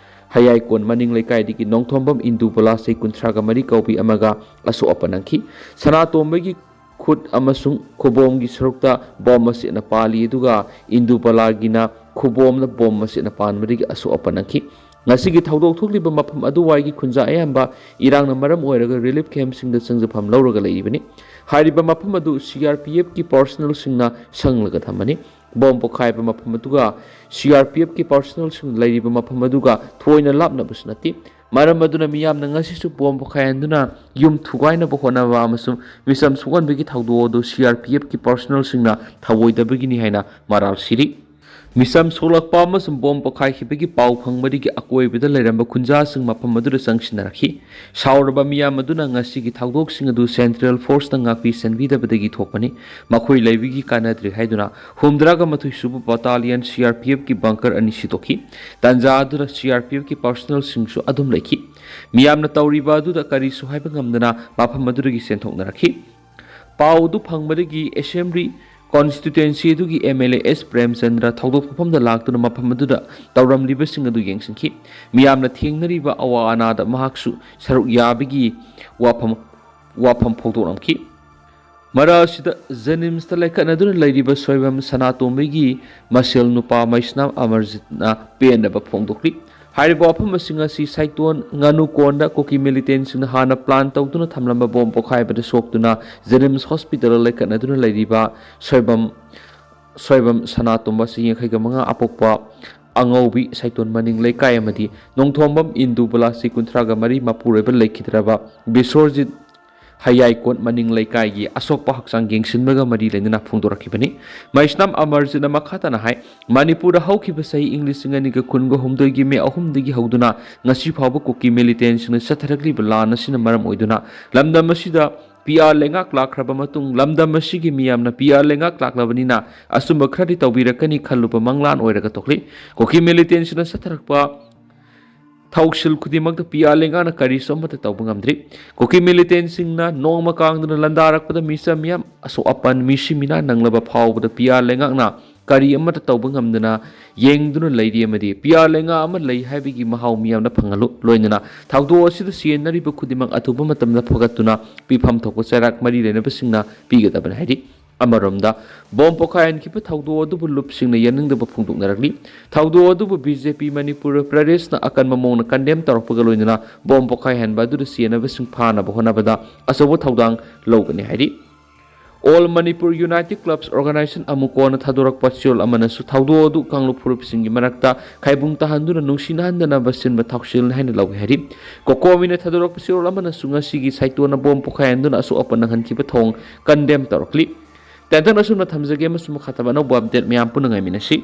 ꯍꯌꯥꯏꯀꯣꯟ ꯃꯅꯤꯡ ꯂꯩꯀꯥꯏꯗꯒꯤ ꯅꯣꯡꯊꯣꯝꯕꯝ ꯏꯟꯗꯨꯕꯂꯥ, ꯆꯍꯤ ꯀꯨꯟꯊ꯭ꯔꯥꯒ ꯃꯔꯤ ꯀꯧꯕꯤ ꯑꯃꯒ ꯑꯁꯣꯛ ꯑꯄꯟ ꯅꯪꯈꯤ꯫ ꯁꯅꯥꯇꯣꯝꯕꯒꯤ ꯈꯨꯠ ꯑꯃꯁꯨꯡ ꯈꯨꯕꯣꯝꯒꯤ ꯁꯔꯨꯛꯇ ꯕꯣꯝ ꯃꯆꯦꯠꯅ ꯄꯥꯜꯂꯤ, ꯑꯗꯨꯒ ꯏꯟꯗꯨꯕꯂꯥꯒꯤꯅ ꯈꯨꯕꯣꯝꯗ ꯕꯣꯝ ꯃꯆꯦꯠꯅ ꯄꯥꯟꯕꯗꯒꯤ ꯑꯁꯣꯛ ꯑꯄꯟ ꯅꯪꯈꯤ꯫ ꯉꯁꯤꯒꯤ ꯊꯧꯗꯣꯛ ꯊꯣꯛꯂꯤꯕ ꯃꯐꯝ ꯑꯗꯨꯋꯥꯏꯒꯤ ꯈꯨꯟꯖꯥ ꯑꯌꯥꯝꯕ ꯏꯔꯥꯡꯅ ꯃꯔꯝ ꯑꯣꯏꯔꯒ ꯔꯤꯂꯤꯐ ꯀꯦꯝꯞꯁꯤꯡꯗ ꯆꯪꯖꯐꯝ ꯂꯧꯔꯒ ꯂꯩꯔꯤꯕꯅꯤ꯫ ꯍꯥꯏꯔꯤꯕ ꯃꯐꯝ ꯑꯗꯨ CRPFꯀꯤ ꯄꯥꯔꯁꯣꯅꯦꯜꯁꯤꯡꯅ ꯁꯪꯂꯒ ꯊꯝꯕꯅꯤ꯫ ꯕꯣꯝ ꯄꯣꯈꯥꯏꯕ ꯃꯐꯝ ꯑꯗꯨꯒ CRPFꯀꯤ ꯄꯥꯔꯁꯣꯅꯦꯜꯁꯤꯡ ꯂꯩꯔꯤꯕ ꯃꯐꯝ ꯑꯗꯨꯒ ꯊꯣꯏꯅ ꯂꯥꯞꯅꯕꯁꯨ ꯅꯠꯇꯦ꯫ ꯃꯔꯝ ꯑꯗꯨꯅ ꯃꯤꯌꯥꯝꯅ ꯉꯁꯤꯁꯨ ꯕꯣꯝ ꯄꯣꯈꯥꯏꯍꯟꯗꯨꯅ ꯌꯨꯝ ꯊꯨꯒꯥꯏꯅꯕ ꯍꯣꯠꯅꯕ ꯑꯃꯁꯨꯡ ꯃꯤꯆꯝ ꯁꯣꯛꯍꯟꯕꯒꯤ ꯊꯧꯗꯣꯛ ꯑꯗꯨ CRPFꯀꯤ ꯄꯥꯔꯁꯣꯅꯦꯜꯁꯤꯡꯅ ꯊꯧꯑꯣꯏꯗꯕꯒꯤꯅꯤ ꯍꯥꯏꯅ ꯃꯔꯥꯜ ꯁꯤꯔꯤ꯫ ꯃꯤꯁꯝ ꯁꯣꯛꯂꯛꯄ ꯑꯃꯁꯨꯡ ꯕꯣꯝ ꯄꯣꯈꯥꯏꯈꯤꯕꯒꯤ ꯄꯥꯎ ꯐꯪꯕꯗꯒꯤ ꯑꯀꯣꯏꯕꯗ ꯂꯩꯔꯝꯕ ꯈꯨꯟꯖꯥꯁꯤꯡ ꯃꯐꯝ ꯑꯗꯨꯗ ꯆꯪꯁꯤꯟꯅꯔꯛꯈꯤ꯫ ꯁꯥꯎꯔꯕ ꯃꯤꯌꯥꯝ ꯑꯗꯨꯅ ꯉꯁꯤꯒꯤ ꯊꯧꯗꯣꯛꯁꯤꯡ ꯑꯗꯨ ꯁꯦꯟꯇ꯭ꯔꯦꯜ ꯐꯣꯔꯁꯅ ꯉꯥꯛꯄꯤ ꯁꯦꯟꯕꯤꯗꯕꯗꯒꯤ ꯊꯣꯛꯄꯅꯤ, ꯃꯈꯣꯏ ꯂꯩꯕꯒꯤ ꯀꯥꯟꯅꯗ꯭ꯔꯦ ꯍꯥꯏꯗꯨꯅ ꯍꯨꯝꯗ꯭ꯔꯥꯒ ꯃꯥꯊꯣꯏ ꯁꯨꯕ ꯕꯇꯥꯂꯤꯌꯟ ꯁꯤ ꯑꯥꯔ ꯄꯤ ꯑꯦꯐꯀꯤ ꯕꯪꯀꯔ ꯑꯅꯤ ꯁꯤꯗꯣꯛꯈꯤ꯫ ꯇꯥꯟꯖꯥ ꯑꯗꯨꯗ ꯁꯤ ꯑꯥꯔ ꯄꯤ ꯑꯦꯐꯀꯤ ꯄꯥꯔꯁꯣꯅꯦꯜꯁꯤꯡꯁꯨ ꯑꯗꯨꯝ ꯂꯩꯈꯤ꯫ ꯃꯤꯌꯥꯝꯅ ꯇꯧꯔꯤꯕ ꯑꯗꯨꯗ ꯀꯔꯤꯁꯨ ꯍꯥꯏꯕ ꯉꯝꯗꯅ ꯃꯐꯝ ꯑꯗꯨꯗꯒꯤ ꯆꯦꯟꯊꯣꯛꯅꯔꯛꯈꯤ꯫ ꯄꯥꯎ ꯑꯗꯨ ꯐꯪꯕꯗꯒꯤ ꯑꯦꯁꯦꯝꯕ꯭ꯂꯤ ꯀꯣꯟꯁꯇꯤꯇ꯭ꯋꯦꯟꯁꯤ ꯑꯗꯨꯒꯤ M L A S Premchandra ꯊꯧꯗꯣꯛ ꯊꯣꯛꯐꯝꯗ ꯂꯥꯛꯇꯨꯅ ꯃꯐꯝ ꯑꯗꯨꯗ ꯇꯧꯔꯝꯂꯤꯕꯁꯤꯡ ꯑꯗꯨ ꯌꯦꯡꯁꯤꯟꯈꯤ꯫ ꯃꯤꯌꯥꯝꯅ ꯊꯦꯡꯅꯔꯤꯕ ꯑꯋꯥ ꯑꯅꯥꯗ ꯃꯍꯥꯛꯁꯨ ꯁꯔꯨꯛ ꯌꯥꯕꯒꯤ ꯋꯥꯐꯝ, ꯋꯥꯐꯝ ꯐꯣꯡꯗꯣꯛꯂꯝꯈꯤ꯫ ꯃꯔꯛ ꯑꯁꯤꯗ ꯖꯦꯅꯤꯝꯁꯇ ꯂꯩꯈꯠꯅꯗꯨꯅ ꯂꯩꯔꯤꯕ ꯁꯣꯏꯕꯝ ꯁꯅꯥꯇꯣꯝꯕꯒꯤ ꯃꯁꯦꯜ ꯅꯨꯄꯥ ꯃꯩꯁꯅꯥꯝ ꯑꯃꯔꯖꯤꯠꯅ ꯄꯦꯟꯗꯕ ꯐꯣꯡꯗꯣꯛꯂꯤ꯫ ꯍꯥꯏꯔꯤꯕ ꯋꯥꯐꯝꯁꯤꯡ ꯑꯁꯤ ꯁꯥꯏꯇꯣꯟ ꯉꯥꯅꯨ ꯀꯣꯟꯗ ꯀꯨꯀꯤ ꯃꯤꯂꯤꯇꯦꯟꯁꯤꯡꯅ ꯍꯥꯟꯅ ꯄ꯭ꯂꯥꯟ ꯇꯧꯗꯨꯅ ꯊꯝꯂꯝꯕ ꯕꯣꯝ ꯄꯣꯈꯥꯏꯕꯗ ꯁꯣꯛꯇꯨꯅ ꯖꯦꯅꯤꯝꯁ ꯍꯣꯁꯄꯤꯇꯥꯜꯗ ꯂꯩꯈꯠꯅꯗꯨꯅ ꯂꯩꯔꯤꯕ ꯁꯣꯏꯕꯝ, ꯁꯣꯏꯕꯝ ꯁꯅꯥꯇꯣꯝꯕ ꯆꯍꯤ ꯌꯥꯡꯈꯩꯒ ꯃꯉꯥ, ꯑꯄꯣꯛꯄ ꯑꯉꯧꯕꯤ ꯁꯥꯏꯇꯣꯟ ꯃꯅꯤꯡ ꯂꯩꯀꯥꯏ ꯑꯃꯗꯤ ꯅꯣꯡꯊꯣꯝꯕꯝ ꯏꯟꯗꯨꯕꯂꯥ ꯆꯍꯤ ꯀꯨꯟꯊ꯭ꯔꯥꯒ ꯃꯔꯤ, ꯃꯄꯨꯔꯣꯏꯕ ꯂꯩꯈꯤꯗ꯭ꯔꯕ ꯕꯤꯁꯣꯔꯖꯤꯠ ꯍꯌꯥꯏꯀꯣꯠ ꯃꯅꯤꯡ ꯂꯩꯀꯥꯏꯒꯤ ꯑꯁꯣꯛꯄ ꯍꯛꯆꯥꯡ ꯌꯦꯡꯁꯤꯟꯕꯒ ꯃꯔꯤ ꯂꯩꯅꯅ ꯐꯣꯡꯗꯣꯔꯛꯈꯤꯕꯅꯤ꯫ ꯃꯩꯁꯅꯥꯝ ꯑꯃꯔꯖꯤꯠꯅ ꯃꯈꯥ ꯇꯥꯅ ꯍꯥꯏ, ꯃꯅꯤꯄꯨꯔꯗ ꯍꯧꯈꯤꯕ ꯆꯍꯤ ꯏꯪ ꯂꯤꯁꯤꯡ ꯑꯅꯤꯒ ꯀꯨꯟꯒ ꯍꯨꯝꯗꯣꯏꯒꯤ ꯃꯦ ꯑꯍꯨꯝꯗꯒꯤ ꯍꯧꯗꯨꯅ ꯉꯁꯤ ꯐꯥꯎꯕ ꯀꯨꯀꯤ ꯃꯤꯂꯤꯇꯦꯟꯁꯤꯡꯅ ꯆꯠꯊꯔꯛꯂꯤꯕ ꯂꯥꯟ ꯑꯁꯤꯅ ꯃꯔꯝ ꯑꯣꯏꯗꯨꯅ ꯂꯝꯗꯝ ꯑꯁꯤꯗ ꯄꯤ ꯑꯥꯔ ꯂꯩꯉꯥꯛ ꯂꯥꯛꯈ꯭ꯔꯕ ꯃꯇꯨꯡ ꯂꯝꯗꯝ ꯑꯁꯤꯒꯤ ꯃꯤꯌꯥꯝꯅ ꯄꯤ ꯑꯥꯔ ꯂꯩꯉꯥꯛ ꯂꯥꯛꯂꯕꯅꯤꯅ ꯑꯆꯨꯝꯕ ꯈꯔꯗꯤ ꯇꯧꯕꯤꯔꯛꯀꯅꯤ ꯈꯜꯂꯨꯕ ꯃꯪꯂꯥꯟ ꯑꯣꯏꯔꯒ ꯊꯣꯛꯂꯤ꯫ ꯀꯨꯀꯤ ꯃꯤꯂꯤꯇꯦꯟꯁꯤꯡꯅ ꯆꯠꯊꯔꯛꯄ ꯊꯧꯁꯤꯜ ꯈꯨꯗꯤꯡꯃꯛꯇ ꯄꯤ ꯑꯥꯔ ꯂꯩꯉꯥꯛꯅ ꯀꯔꯤꯁꯨ ꯑꯃꯠꯇ ꯇꯧꯕ ꯉꯝꯗ꯭ꯔꯤ꯫ ꯀꯨꯀꯤ ꯃꯤꯂꯤꯇꯦꯟꯁꯤꯡꯅ ꯅꯣꯡꯃ ꯀꯥꯡꯗꯨꯅ ꯂꯥꯟꯗꯥꯔꯛꯄꯗ ꯃꯤꯆꯝ ꯃꯤꯌꯥꯝ ꯑꯁꯣꯛ ꯑꯄꯟ, ꯃꯤꯁꯤ ꯃꯤꯅꯥ ꯅꯪꯂꯕ ꯐꯥꯎꯕꯗ ꯄꯤ ꯑꯥꯔ ꯂꯩꯉꯥꯛꯅ ꯀꯔꯤ ꯑꯃꯠꯇ ꯇꯧꯕ ꯉꯝꯗꯅ ꯌꯦꯡꯗꯨꯅ ꯂꯩꯔꯤ ꯑꯃꯗꯤ ꯄꯤ ꯑꯥꯔ ꯂꯩꯉꯥꯛ ꯑꯃ ꯂꯩ ꯍꯥꯏꯕꯒꯤ ꯃꯍꯥꯎ ꯃꯤꯌꯥꯝꯅ ꯐꯪꯍꯜꯂꯨ꯫ ꯂꯣꯏꯅꯅ ꯊꯧꯗꯣꯛ ꯑꯁꯤꯗ ꯆꯦꯟꯅꯔꯤꯕ ꯈꯨꯗꯤꯡꯃꯛ ꯑꯊꯨꯕ ꯃꯇꯝꯗ ꯐꯒꯠꯇꯨꯅ ꯄꯤꯐꯝ ꯊꯣꯛꯄ ꯆꯩꯔꯥꯛ ꯃꯔꯤ ꯂꯩꯅꯕꯁꯤꯡꯅ ꯄꯤꯒꯗꯕꯅꯤ ꯍꯥꯏꯔꯤ꯫ ꯑꯃꯔꯣꯝꯗ ꯕꯣꯝ ꯄꯣꯈꯥꯏꯍꯟꯈꯤꯕ ꯊꯧꯗꯣꯛ ꯑꯗꯨꯕꯨ ꯂꯨꯞꯁꯤꯡꯅ ꯌꯥꯅꯤꯡꯗꯕ ꯐꯣꯡꯗꯣꯛꯅꯔꯛꯂꯤ꯫ ꯊꯧꯗꯣꯛ ꯑꯗꯨꯕꯨ ꯕꯤ ꯖꯦ ꯄꯤ ꯃꯅꯤꯄꯨꯔ ꯄ꯭ꯔꯗꯦꯁꯅ ꯑꯀꯟꯕ ꯃꯑꯣꯡꯗ ꯀꯟꯗꯦꯝ ꯇꯧꯔꯛꯄꯒ ꯂꯣꯏꯅꯅ ꯕꯣꯝ ꯄꯣꯈꯥꯏꯍꯟꯕ ꯑꯗꯨꯗ ꯆꯦꯟꯅꯕꯁꯤꯡ ꯐꯥꯅꯕ ꯍꯣꯠꯅꯕꯗ ꯑꯆꯧꯕ ꯊꯧꯗꯥꯡ ꯂꯧꯒꯅꯤ ꯍꯥꯏꯔꯤ꯫ ꯑꯣꯜ ꯃꯅꯤꯄꯨꯔ ꯌꯨꯅꯥꯏꯇꯦꯗ ꯀ꯭ꯂꯕꯁ ꯑꯣꯔꯒꯅꯥꯏꯖꯦꯁꯟ ꯑꯃꯨꯀꯣꯅ ꯊꯥꯗꯣꯔꯛꯄ ꯆꯦꯔꯣꯜ ꯑꯃꯅꯁꯨ ꯊꯧꯗꯣꯛ ꯑꯗꯨ ꯀꯥꯡꯂꯨꯞ ꯐꯨꯔꯨꯞꯁꯤꯡꯒꯤ ꯃꯔꯛꯇ ꯈꯥꯏꯕꯨꯡ ꯇꯥꯍꯟꯗꯨꯅ ꯅꯨꯡꯁꯤꯅꯍꯟꯗꯅꯕ ꯁꯤꯟꯕ ꯊꯧꯁꯤꯜꯅꯤ ꯍꯥꯏꯅ ꯂꯧꯏ ꯍꯥꯏꯔꯤ꯫ ꯀꯣꯀꯣꯃꯤꯅ ꯊꯥꯗꯣꯔꯛꯄ ꯆꯦꯔꯣꯜ ꯑꯃꯅꯁꯨ ꯉꯁꯤꯒꯤ ꯁꯥꯏꯇꯣꯟꯅ ꯕꯣꯝ ꯄꯣꯈꯥꯏꯍꯟꯗꯨꯅ ꯑꯁꯣꯛ ꯑꯄꯟ ꯅꯪꯍꯟꯈꯤꯕ ꯊꯧꯑꯣꯡ ꯀꯟꯗꯦꯝ ꯇꯧꯔꯛꯂꯤ꯫ ꯇꯦꯟꯇꯛꯅ ꯑꯁꯨꯝꯅ ꯊꯝꯖꯒꯦ ꯑꯃꯁꯨꯡ ꯃꯈꯥ ꯇꯥꯕ ꯑꯅꯧꯕ ꯑꯞꯗꯦꯠ ꯃꯌꯥꯝ ꯄꯨꯟꯅ ꯉꯥꯏꯃꯤꯟꯅꯁꯤ꯫